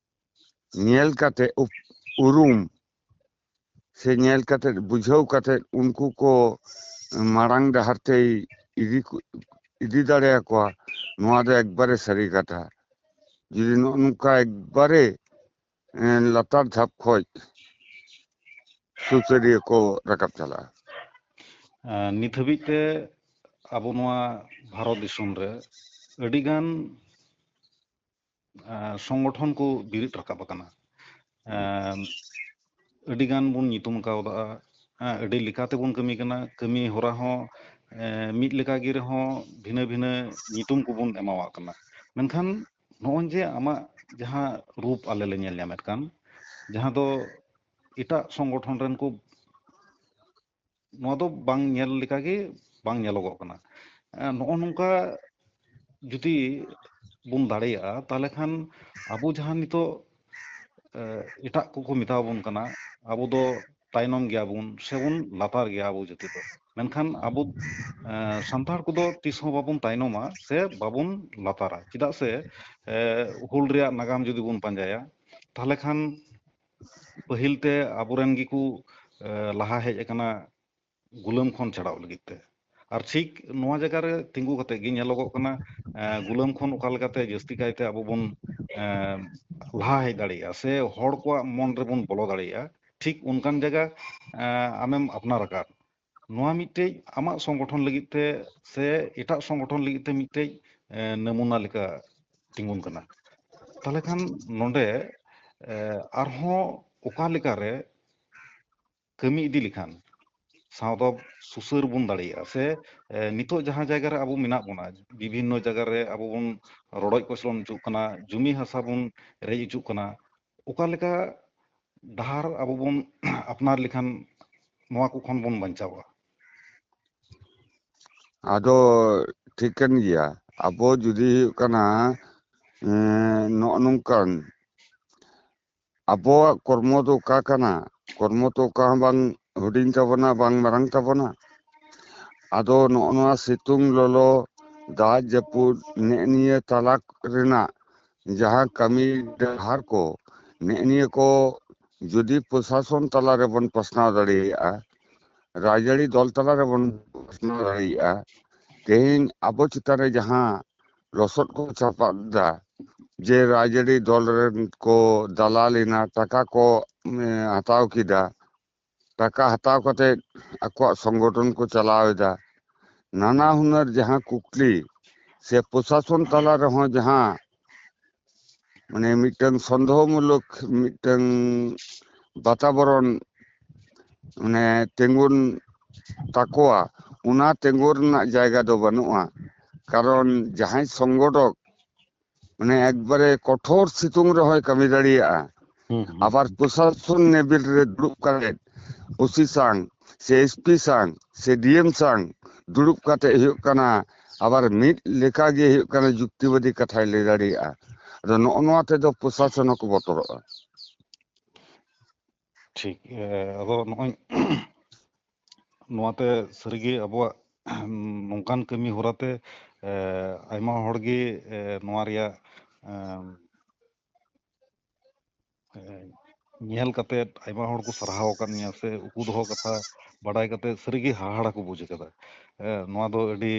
ᱧᱮᱞ ᱠᱟᱛᱮ ᱩᱯ-, ᱩᱨᱩᱢ ᱥᱮ ᱧᱮᱞ ᱠᱟᱛᱮ, ᱵᱩᱡᱷᱟᱹᱣ ᱠᱟᱛᱮ ᱩᱱᱠᱩ ᱠᱚ ᱢᱟᱲᱟᱝ ᱰᱟᱦᱟᱨ ᱛᱮᱭ ᱤᱫᱤ ᱠᱚ, ᱤᱫᱤ ᱫᱟᱲᱮᱭᱟᱠᱚᱣᱟ, ᱱᱚᱣᱟ ᱫᱚ ᱮᱠᱵᱟᱨᱮ ᱥᱟᱹᱨᱤ ᱠᱟᱛᱷᱟ᱾ ᱡᱩᱫᱤ ᱱᱚᱜᱼᱚ ᱱᱚᱝᱠᱟ ᱮᱠᱵᱟᱨᱮ, ᱮᱸ, ᱞᱟᱛᱟᱨ ᱫᱷᱟᱯ ᱠᱷᱚᱡ ᱥᱩᱥᱟᱹᱨᱤᱭᱟᱹ ᱠᱚ ᱨᱟᱠᱟᱵ ᱪᱟᱞᱟᱜᱼᱟ᱾ ᱟᱸ, ᱱᱤᱛ ᱦᱟᱹᱵᱤᱡ ᱛᱮ ᱟᱵᱚ ᱱᱚᱣᱟ ᱵᱷᱟᱨᱚᱛ ᱫᱤᱥᱚᱢ ᱨᱮ ᱟᱹᱰᱤᱜᱟᱱ, ᱟᱸ, ᱥᱚᱝᱜᱚᱴᱷᱚᱱ ᱠᱚ ᱵᱤᱨᱤᱫ ᱨᱟᱠᱟᱵ ᱟᱠᱟᱱᱟ᱾ ᱟᱸ, ᱟᱹᱰᱤᱜᱟᱱ ᱵᱚᱱ ᱧᱩᱛᱩᱢ ᱠᱟᱣᱫᱟ, ᱦᱮᱸ, ᱟᱹᱰᱤ ᱞᱮᱠᱟ ᱛᱮᱵᱚᱱ ᱠᱟᱹᱢᱤ ᱠᱟᱱᱟ, ᱠᱟᱹᱢᱤ ᱦᱚᱨᱟ ᱦᱚᱸ, ᱮᱸ, ᱢᱤᱫ ᱞᱮᱠᱟ ᱜᱮ ᱨᱮᱦᱚᱸ ᱵᱷᱤᱱᱟᱹ ᱵᱷᱤᱱᱟᱹ ᱧᱩᱛᱩᱢ ᱠᱚᱵᱚᱱ ᱮᱢᱟᱣᱟᱜ ᱠᱟᱱᱟ᱾ ᱢᱮᱱᱠᱷᱟᱱ ᱱᱚᱜᱼᱚᱭ ᱡᱮ ᱟᱢᱟᱜ ᱡᱟᱦᱟᱸ ᱨᱩᱯ ᱟᱞᱮ ᱞᱮ ᱧᱮᱞ ᱧᱟᱢᱮᱫ ᱠᱟᱱ, ᱡᱟᱦᱟᱸ ᱫᱚ ᱮᱴᱟᱜ ᱥᱚᱝᱜᱚᱴᱷᱚᱱ ᱨᱮᱱ ᱠᱚ, ᱱᱚᱣᱟ ᱫᱚ ᱵᱟᱝ ᱧᱮᱞ ᱞᱮᱠᱟᱜᱮ ᱵᱟᱝ ᱧᱮᱞᱚᱜᱚᱜ ᱠᱟᱱᱟ᱾ ᱮᱸ, ᱱᱚᱜᱼᱚ ᱱᱚᱝᱠᱟ ᱡᱩᱫᱤ ᱵᱚᱱ ᱫᱟᱲᱮᱭᱟᱜᱼᱟ, ᱛᱟᱦᱚᱞᱮ ᱠᱷᱟᱱ ᱟᱵᱚ ᱡᱟᱦᱟᱸ ᱱᱤᱛᱚᱜ, ᱮᱸ, ᱮᱴᱟᱜ ᱠᱚᱠᱚ ᱢᱮᱛᱟ ᱵᱚᱱ ᱠᱟᱱᱟ, ᱟᱵᱚ ᱫᱚ ᱛᱟᱭᱱᱚᱢ ᱜᱮᱭᱟᱵᱚᱱ ᱥᱮᱵᱚᱱ ᱞᱟᱛᱟᱨ ᱜᱮᱭᱟ ᱟᱵᱚ ᱡᱟᱹᱛᱤ ᱫᱚ, ᱢᱮᱱᱠᱷᱟᱱ ᱟᱵᱚ, ᱮᱸ, ᱥᱟᱱᱛᱟᱲ ᱠᱚᱫᱚ ᱛᱤᱥ ᱦᱚᱸ ᱵᱟᱵᱚᱱ ᱛᱟᱭᱱᱚᱢᱟ ᱥᱮ ᱵᱟᱵᱚᱱ ᱞᱟᱛᱟᱨᱟ᱾ ᱪᱮᱫᱟᱜ ᱥᱮ, ᱮᱸ, ᱦᱩᱞ ᱨᱮᱭᱟᱜ ᱱᱟᱜᱟᱢ ᱡᱩᱫᱤ ᱵᱚᱱ ᱯᱟᱸᱡᱟᱭᱟ, ᱛᱟᱦᱚᱞᱮ ᱠᱷᱟᱱ ᱯᱟᱹᱦᱤᱞ ᱛᱮ ᱟᱵᱚᱨᱮᱱ ᱜᱮᱠᱚ, ᱮᱸ, ᱞᱟᱦᱟ ᱦᱮᱡ ᱟᱠᱟᱱᱟ ᱜᱩᱞᱟᱹᱢ ᱠᱷᱚᱱ ᱪᱷᱟᱲᱟᱣ ᱞᱟᱹᱜᱤᱫ ᱛᱮ᱾ ᱟᱨ ᱴᱷᱤᱠ ᱱᱚᱣᱟ ᱡᱟᱭᱜᱟ ᱨᱮ ᱛᱤᱸᱜᱩ ᱠᱟᱛᱮ ᱜᱮ ᱧᱮᱞᱚᱜᱚᱜ ᱠᱟᱱᱟ, ᱮᱸ, ᱜᱩᱞᱟᱹᱢ ᱠᱷᱚᱱ ᱚᱠᱟ ᱞᱮᱠᱟᱛᱮ ᱡᱟᱹᱥᱛᱤ ᱠᱟᱭᱛᱮ ᱟᱵᱚ ᱵᱚᱱ, ᱮᱸ, ᱞᱟᱦᱟ ᱦᱮᱡ ᱫᱟᱲᱮᱭᱟᱜᱼᱟ ᱥᱮ ᱦᱚᱲ ᱠᱚᱣᱟᱜ ᱢᱚᱱ ᱨᱮᱵᱚᱱ ᱵᱚᱞᱚ ᱫᱟᱲᱮᱭᱟᱜᱼᱟ, ᱴᱷᱤᱠ ᱚᱱᱠᱟᱱ ᱡᱟᱭᱜᱟ, ᱮᱸ, ᱟᱢᱮᱢ ᱟᱯᱱᱟᱨ ᱟᱠᱟᱫ᱾ ᱱᱚᱣᱟ ᱢᱤᱫᱴᱮᱡ ᱟᱢᱟᱜ ᱥᱚᱝᱜᱚᱴᱷᱚᱱ ᱞᱟᱹᱜᱤᱫ ᱛᱮ ᱥᱮ ᱮᱴᱟᱜ ᱥᱚᱝᱜᱚᱴᱷᱚᱱ ᱞᱟᱹᱜᱤᱫ ᱛᱮ ᱢᱤᱫᱴᱮᱡ, ᱮᱸ, ᱱᱟᱢᱩᱱᱟ ᱞᱮᱠᱟ ᱛᱤᱸᱜᱩᱱ ᱠᱟᱱᱟ᱾ ᱛᱟᱦᱚᱞᱮ ᱠᱷᱟᱱ ᱱᱚᱰᱮ, ᱮᱸ, ᱟᱨᱦᱚᱸ ᱚᱠᱟ ᱞᱮᱠᱟᱨᱮ ᱠᱟᱹᱢᱤ ᱤᱫᱤ ᱞᱮᱠᱷᱟᱱ ᱥᱟᱶᱛᱟ ᱥᱩᱥᱟᱹᱨ ᱵᱚᱱ ᱫᱟᱲᱮᱭᱟᱜᱼᱟ ᱥᱮ, ᱮ, ᱱᱤᱛᱚᱜ ᱡᱟᱦᱟᱸ ᱡᱟᱭᱜᱟ ᱨᱮ ᱟᱵᱚ ᱢᱮᱱᱟᱜ ᱵᱚᱱᱟ, ᱵᱤᱵᱷᱤᱱᱱᱚ ᱡᱟᱭᱜᱟ ᱨᱮ ᱟᱵᱚ ᱵᱚᱱ ᱨᱚᱰᱚᱡ ᱠᱚᱪᱞᱚᱱ ᱦᱚᱪᱚᱜ ᱠᱟᱱᱟ, ᱡᱩᱢᱤ ᱦᱟᱥᱟ ᱵᱚᱱ ᱨᱮᱡ ᱦᱚᱪᱚᱜ ᱠᱟᱱᱟ, ᱚᱠᱟ ᱞᱮᱠᱟ ᱰᱟᱦᱟᱨ ᱟᱵᱚ ᱵᱚᱱ ᱟᱯᱱᱟᱨ ᱞᱮᱠᱷᱟᱱ ᱱᱚᱣᱟ ᱠᱚ ᱠᱷᱚᱱ ᱵᱚᱱ ᱵᱟᱧᱪᱟᱣᱟ? ᱟᱫᱚ ᱴᱷᱤᱠ ᱠᱟᱱ ᱜᱮᱭᱟ, ᱟᱵᱚ ᱡᱩᱫᱤ ᱦᱩᱭᱩᱜ ᱠᱟᱱᱟ, ᱮᱸ, ᱱᱚᱜᱼᱚ ᱱᱚᱝᱠᱟᱱ ᱟᱵᱚᱣᱟᱜ ᱠᱚᱨᱢᱚ ᱫᱚ ᱚᱠᱟ ᱠᱟᱱᱟ? ᱠᱚᱨᱢᱚ ᱛᱚ ᱚᱠᱟ ᱦᱚᱸ ᱵᱟᱝ ᱦᱩᱰᱤᱧ ᱛᱟᱵᱚᱱᱟ, ᱵᱟᱝ ᱢᱟᱨᱟᱝ ᱛᱟᱵᱚᱱᱟ᱾ ᱟᱫᱚ ᱱᱚᱜᱼᱚ ᱱᱚᱣᱟ ᱥᱤᱛᱩᱝ, ᱞᱚᱞᱚ, ᱫᱟᱜ ᱡᱟᱹᱯᱩᱫ, ᱱᱮᱜᱼᱮ ᱱᱤᱭᱟᱹ ᱛᱟᱞᱟ ᱨᱮᱱᱟᱜ ᱡᱟᱦᱟᱸ ᱠᱟᱹᱢᱤ ᱰᱟᱦᱟᱨ ᱠᱚ, ᱱᱮᱜᱼᱮ ᱱᱤᱭᱟᱹ ᱠᱚ ᱡᱩᱫᱤ ᱯᱨᱚᱥᱟᱥᱚᱱ ᱛᱟᱞᱟ ᱨᱮᱵᱚᱱ ᱯᱟᱥᱱᱟᱣ ᱫᱟᱲᱮᱭᱟᱜᱼᱟ, ᱨᱟᱡᱽᱟᱹᱨᱤ ᱫᱚᱞ ᱛᱟᱞᱟ ᱨᱮᱵᱚᱱ ᱯᱟᱥᱱᱟᱣ ᱫᱟᱲᱮᱭᱟᱜᱼᱟ, ᱛᱮᱦᱮᱧ ᱟᱵᱚ ᱪᱮᱛᱟᱱ ᱨᱮ ᱡᱟᱦᱟᱸ ᱞᱚᱥᱚᱫ ᱠᱚ ᱪᱟᱯᱟᱫ ᱮᱫᱟ, ᱡᱮ ᱨᱟᱡᱽᱟᱹᱨᱤ ᱫᱚᱞ ᱨᱮᱱ ᱠᱚ ᱫᱟᱞᱟᱞ ᱮᱱᱟ, ᱴᱟᱠᱟ ᱠᱚ, ᱮ, ᱦᱟᱛᱟᱣ ᱠᱮᱫᱟ, ᱴᱟᱠᱟ ᱦᱟᱛᱟᱣ ᱠᱟᱛᱮ ᱟᱠᱚᱣᱟᱜ ᱥᱚᱝᱜᱚᱴᱷᱚᱱ ᱠᱚ ᱪᱟᱞᱟᱣ ᱮᱫᱟ, ᱱᱟᱱᱟ ᱦᱩᱱᱟᱹᱨ ᱡᱟᱦᱟᱸ ᱠᱩᱠᱞᱤ ᱥᱮ ᱯᱨᱚᱥᱟᱥᱚᱱ ᱛᱟᱞᱟ ᱨᱮᱦᱚᱸ ᱡᱟᱦᱟᱸ ᱢᱟᱱᱮ ᱢᱤᱫᱴᱟᱝ ᱥᱚᱱᱫᱮᱦᱚ ᱢᱩᱞᱚᱠ ᱢᱤᱫᱴᱟᱝ ᱵᱟᱛᱟᱵᱚᱨᱚᱱ ᱢᱟᱱᱮ ᱛᱤᱸᱜᱩᱱ ᱛᱟᱠᱚᱣᱟ, ᱚᱱᱟ ᱛᱤᱸᱜᱩ ᱨᱮᱱᱟᱜ ᱡᱟᱭᱜᱟ ᱫᱚ ᱵᱟᱹᱱᱩᱜᱼᱟ᱾ ᱠᱟᱨᱚᱱ ᱡᱟᱦᱟᱸᱭ ᱥᱚᱝᱜᱚᱴᱷᱚᱠ ᱢᱟᱱᱮ ᱮᱠᱵᱟᱨᱮ ᱠᱚᱴᱷᱳᱨ ᱥᱤᱛᱩᱝ ᱨᱮᱦᱚᱸᱭ ᱠᱟᱹᱢᱤ ᱫᱟᱲᱮᱭᱟᱜᱼᱟ, ᱦᱩᱸ, ᱦᱩᱸ, ᱟᱵᱟᱨ ᱦᱩᱸ᱾ ᱯᱨᱚᱥᱟᱥᱚᱱ ᱞᱮᱵᱮᱞ ᱨᱮ ᱫᱩᱲᱩᱵ ᱠᱟᱛᱮ ᱳᱥᱤ ᱥᱟᱝ ᱥᱮ ᱮᱥᱯᱤ ᱥᱟᱝ ᱥᱮ ᱰᱤᱮᱢ ᱥᱟᱝ ᱫᱩᱲᱩᱵ ᱠᱟᱛᱮ ᱦᱩᱭᱩᱜ ᱠᱟᱱᱟ, ᱟᱵᱟᱨ ᱢᱤᱫ ᱞᱮᱠᱟᱜᱮ ᱦᱩᱭᱩᱜ ᱠᱟᱱᱟ, ᱡᱩᱠᱛᱤᱵᱟᱫᱤ ᱠᱟᱛᱷᱟᱭ ᱞᱟᱹᱭ ᱫᱟᱲᱮᱭᱟᱜᱼᱟ᱾ ᱟᱫᱚ ᱱᱚᱜᱼᱚ ᱱᱚᱣᱟ ᱛᱮᱫᱚ ᱯᱨᱚᱥᱟᱥᱚᱱ ᱦᱚᱸᱠᱚ ᱵᱚᱛᱚᱨᱚᱜᱼᱟ᱾ ᱴᱷᱤᱠ᱾ ᱮ, ᱟᱫᱚ ᱱᱚᱜᱼᱚᱭ ᱱᱚᱣᱟᱛᱮ ᱥᱟᱹᱨᱤᱜᱮ ᱟᱵᱚᱣᱟᱜ ᱱᱚᱝᱠᱟᱱ ᱠᱟᱹᱢᱤ ᱦᱚᱨᱟᱛᱮ, ᱮ, ᱟᱭᱢᱟ ᱦᱚᱲᱜᱮ, ᱮ, ᱱᱚᱣᱟ ᱨᱮᱭᱟᱜ, ᱮ, ᱮ, ᱧᱮᱞ ᱠᱟᱛᱮᱫ ᱟᱭᱢᱟ ᱦᱚᱲ ᱠᱚ ᱥᱟᱨᱦᱟᱣ ᱟᱠᱟᱫ ᱢᱮᱭᱟ ᱥᱮ ᱩᱠᱩ ᱫᱚᱦᱚ ᱠᱟᱛᱷᱟ ᱵᱟᱰᱟᱭ ᱠᱟᱛᱮᱫ ᱥᱟᱹᱨᱤᱜᱮ ᱦᱟᱦᱟᱲᱟ ᱠᱚ ᱵᱩᱡᱽ ᱟᱠᱟᱫᱟ᱾ ᱮ, ᱱᱚᱣᱟ ᱫᱚ ᱟᱹᱰᱤ,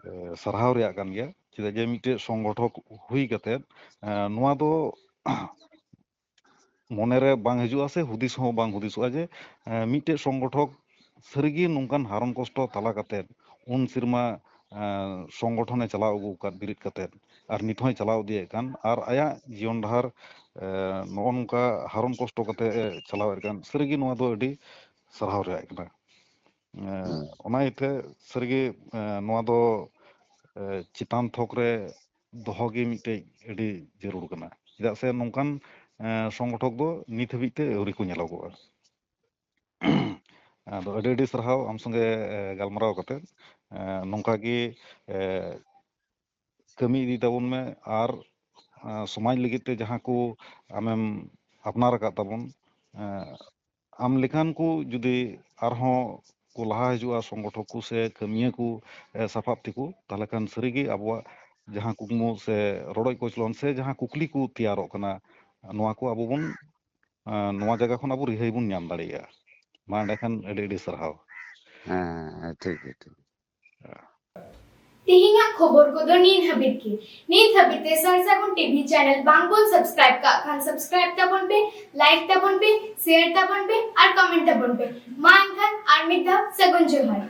ᱮ, ᱥᱟᱨᱦᱟᱣ ᱨᱮᱭᱟᱜ ᱠᱟᱱ ᱜᱮᱭᱟ, ᱪᱮᱫᱟᱜ ᱡᱮ ᱢᱤᱫᱴᱮᱡ ᱥᱚᱝᱜᱚᱴᱷᱚᱠ ᱦᱩᱭ ᱠᱟᱛᱮᱫ, ᱮ, ᱱᱚᱣᱟ ᱫᱚ ᱢᱚᱱᱮᱨᱮ ᱵᱟᱝ ᱦᱤᱡᱩᱜᱼᱟ ᱥᱮ ᱦᱩᱫᱤᱥ ᱦᱚᱸ ᱵᱟᱝ ᱦᱩᱫᱤᱥᱚᱜᱼᱟ ᱡᱮ, ᱮ, ᱢᱤᱫᱴᱮᱡ ᱥᱚᱝᱜᱚᱴᱷᱚᱠ ᱥᱟᱹᱨᱤᱜᱮ ᱱᱚᱝᱠᱟᱱ ᱦᱟᱨᱚᱱ ᱠᱚᱥᱴᱚ ᱛᱟᱞᱟ ᱠᱟᱛᱮᱫ ᱩᱱ ᱥᱮᱨᱢᱟ, ᱮ, ᱥᱚᱝᱜᱚᱴᱷᱚᱱᱮ ᱪᱟᱞᱟᱣ ᱟᱹᱜᱩ ᱟᱠᱟᱫ ᱵᱮᱨᱮᱫ ᱠᱟᱛᱮᱫ ᱟᱨ ᱱᱤᱛ ᱦᱚᱸᱭ ᱪᱟᱞᱟᱣ ᱤᱫᱤᱭᱮᱫ ᱠᱟᱱ ᱟᱨ ᱟᱭᱟᱜ ᱡᱤᱭᱚᱱ ᱰᱟᱦᱟᱨ, ᱮ, ᱱᱚᱜᱼᱚ ᱱᱚᱝᱠᱟ ᱦᱟᱨᱚᱱ ᱠᱚᱥᱴᱚ ᱠᱟᱛᱮ ᱮ ᱪᱟᱞᱟᱣᱮᱫ ᱠᱟᱱ, ᱥᱟᱹᱨᱤᱜᱮ ᱱᱚᱣᱟ ᱫᱚ ᱟᱹᱰᱤ ᱥᱟᱨᱦᱟᱣ ᱨᱮᱭᱟᱜ ᱠᱟᱱᱟ᱾ ᱮ, ᱦᱩᱸ᱾ ᱚᱱᱟ ᱤᱭᱟᱹᱛᱮ ᱥᱟᱹᱨᱤᱜᱮ, ᱮ, ᱱᱚᱣᱟ ᱫᱚ, ᱮ, ᱪᱮᱛᱟᱱ ᱛᱷᱚᱠ ᱨᱮ ᱫᱚᱦᱚ ᱜᱮ ᱢᱤᱫᱴᱮᱡ ᱟᱹᱰᱤ ᱡᱟᱹᱨᱩᱲ ᱠᱟᱱᱟ, ᱪᱮᱫᱟᱜ ᱥᱮ ᱱᱚᱝᱠᱟᱱ, ᱮ, ᱥᱚᱝᱜᱚᱴᱷᱚᱠ ᱫᱚ ᱱᱤᱛ ᱦᱟᱹᱵᱤᱡ ᱛᱮ ᱟᱹᱣᱨᱤ ᱠᱚ ᱧᱮᱞᱚᱜᱚᱜᱼᱟ᱾ ᱟᱫᱚ ᱟᱹᱰᱤ ᱟᱹᱰᱤ ᱥᱟᱨᱦᱟᱣ ᱟᱢ ᱥᱚᱸᱜᱮ, ᱮ, ᱜᱟᱞᱢᱟᱨᱟᱣ ᱠᱟᱛᱮ᱾ ᱮ, ᱱᱚᱝᱠᱟ ᱜᱮ, ᱮ, ᱠᱟᱹᱢᱤ ᱤᱫᱤ ᱛᱟᱵᱚᱱ ᱢᱮ ᱟᱨ, ᱮ, ᱥᱚᱢᱟᱡᱽ ᱞᱟᱹᱜᱤᱫ ᱛᱮ ᱡᱟᱦᱟᱸ ᱠᱚ ᱟᱢᱮᱢ ᱟᱯᱱᱟᱨ ᱟᱠᱟᱫ ᱛᱟᱵᱚᱱ, ᱮ, ᱟᱢ ᱞᱮᱠᱟᱱ ᱠᱚ ᱡᱩᱫᱤ ᱟᱨᱦᱚᱸ ᱠᱚ ᱞᱟᱦᱟ ᱦᱤᱡᱩᱜᱼᱟ, ᱥᱚᱝᱜᱚᱴᱷᱚᱠ ᱠᱚ ᱥᱮ ᱠᱟᱹᱢᱤᱭᱟᱹ ᱠᱚ, ᱮ, ᱥᱟᱯᱟᱵ ᱛᱮᱠᱚ, ᱛᱟᱦᱚᱞᱮ ᱠᱷᱟᱱ ᱥᱟᱹᱨᱤᱜᱮ ᱟᱵᱚᱣᱟᱜ ᱡᱟᱦᱟᱸ ᱠᱩᱠᱢᱩ ᱥᱮ ᱨᱚᱰᱚᱡ ᱠᱚᱪᱞᱚᱱ ᱥᱮ ᱡᱟᱦᱟᱸ ᱠᱩᱠᱞᱤ ᱠᱚ ᱛᱮᱭᱟᱨᱚᱜ ᱠᱟᱱᱟ, ᱱᱚᱣᱟ ᱠᱚ ᱟᱵᱚ ᱵᱚᱱ, ᱮ, ᱱᱚᱣᱟ ᱡᱟᱭᱜᱟ ᱠᱷᱚᱱ ᱟᱵᱚ ᱨᱤᱦᱟᱹᱭ ᱵᱚᱱ ᱧᱟᱢ ᱫᱟᱲᱮᱭᱟᱜᱼᱟ᱾ ᱢᱟ ᱮᱸᱰᱮᱠᱷᱟᱱ ᱟᱹᱰᱤ ᱟᱹᱰᱤ ᱥᱟᱨᱦᱟᱣ᱾ ᱦᱮᱸ, ᱴᱷᱤᱠ ᱜᱮ, ᱴᱷᱤᱠ᱾ ᱛᱮᱦᱮᱧᱟᱜ ᱠᱷᱚᱵᱚᱨ ᱠᱚᱫᱚ ᱱᱤᱱ ᱦᱟᱹᱵᱤᱡ ᱜᱮ᱾ ᱱᱤᱛ ᱦᱟᱹᱵᱤᱡ ᱛᱮ ᱥᱟᱨ ᱥᱟᱹᱜᱩᱱ ᱴᱤᱵᱷᱤ ᱪᱮᱱᱮᱞ ᱵᱟᱝ ᱵᱚᱱ ᱥᱟᱵᱥᱠᱨᱟᱭᱤᱵ ᱠᱟᱜ ᱠᱷᱟᱱ ᱥᱟᱵᱥᱠᱨᱟᱭᱤᱵ ᱛᱟᱵᱚᱱ ᱯᱮ, ᱞᱟᱭᱤᱠ ᱛᱟᱵᱚᱱ ᱯᱮ, ᱥᱮᱭᱟᱨ ᱛᱟᱵᱚᱱ ᱯᱮ ᱟᱨ ᱠᱚᱢᱮᱱᱴ ᱛᱟᱵᱚᱱ ᱯᱮ᱾ ᱢᱟ ᱮᱱᱠᱷᱟᱱ ᱟᱨ ᱢᱤᱫ ᱫᱷᱟᱣ ᱥᱟᱹᱜᱩᱱ ᱡᱚᱦᱟᱨ᱾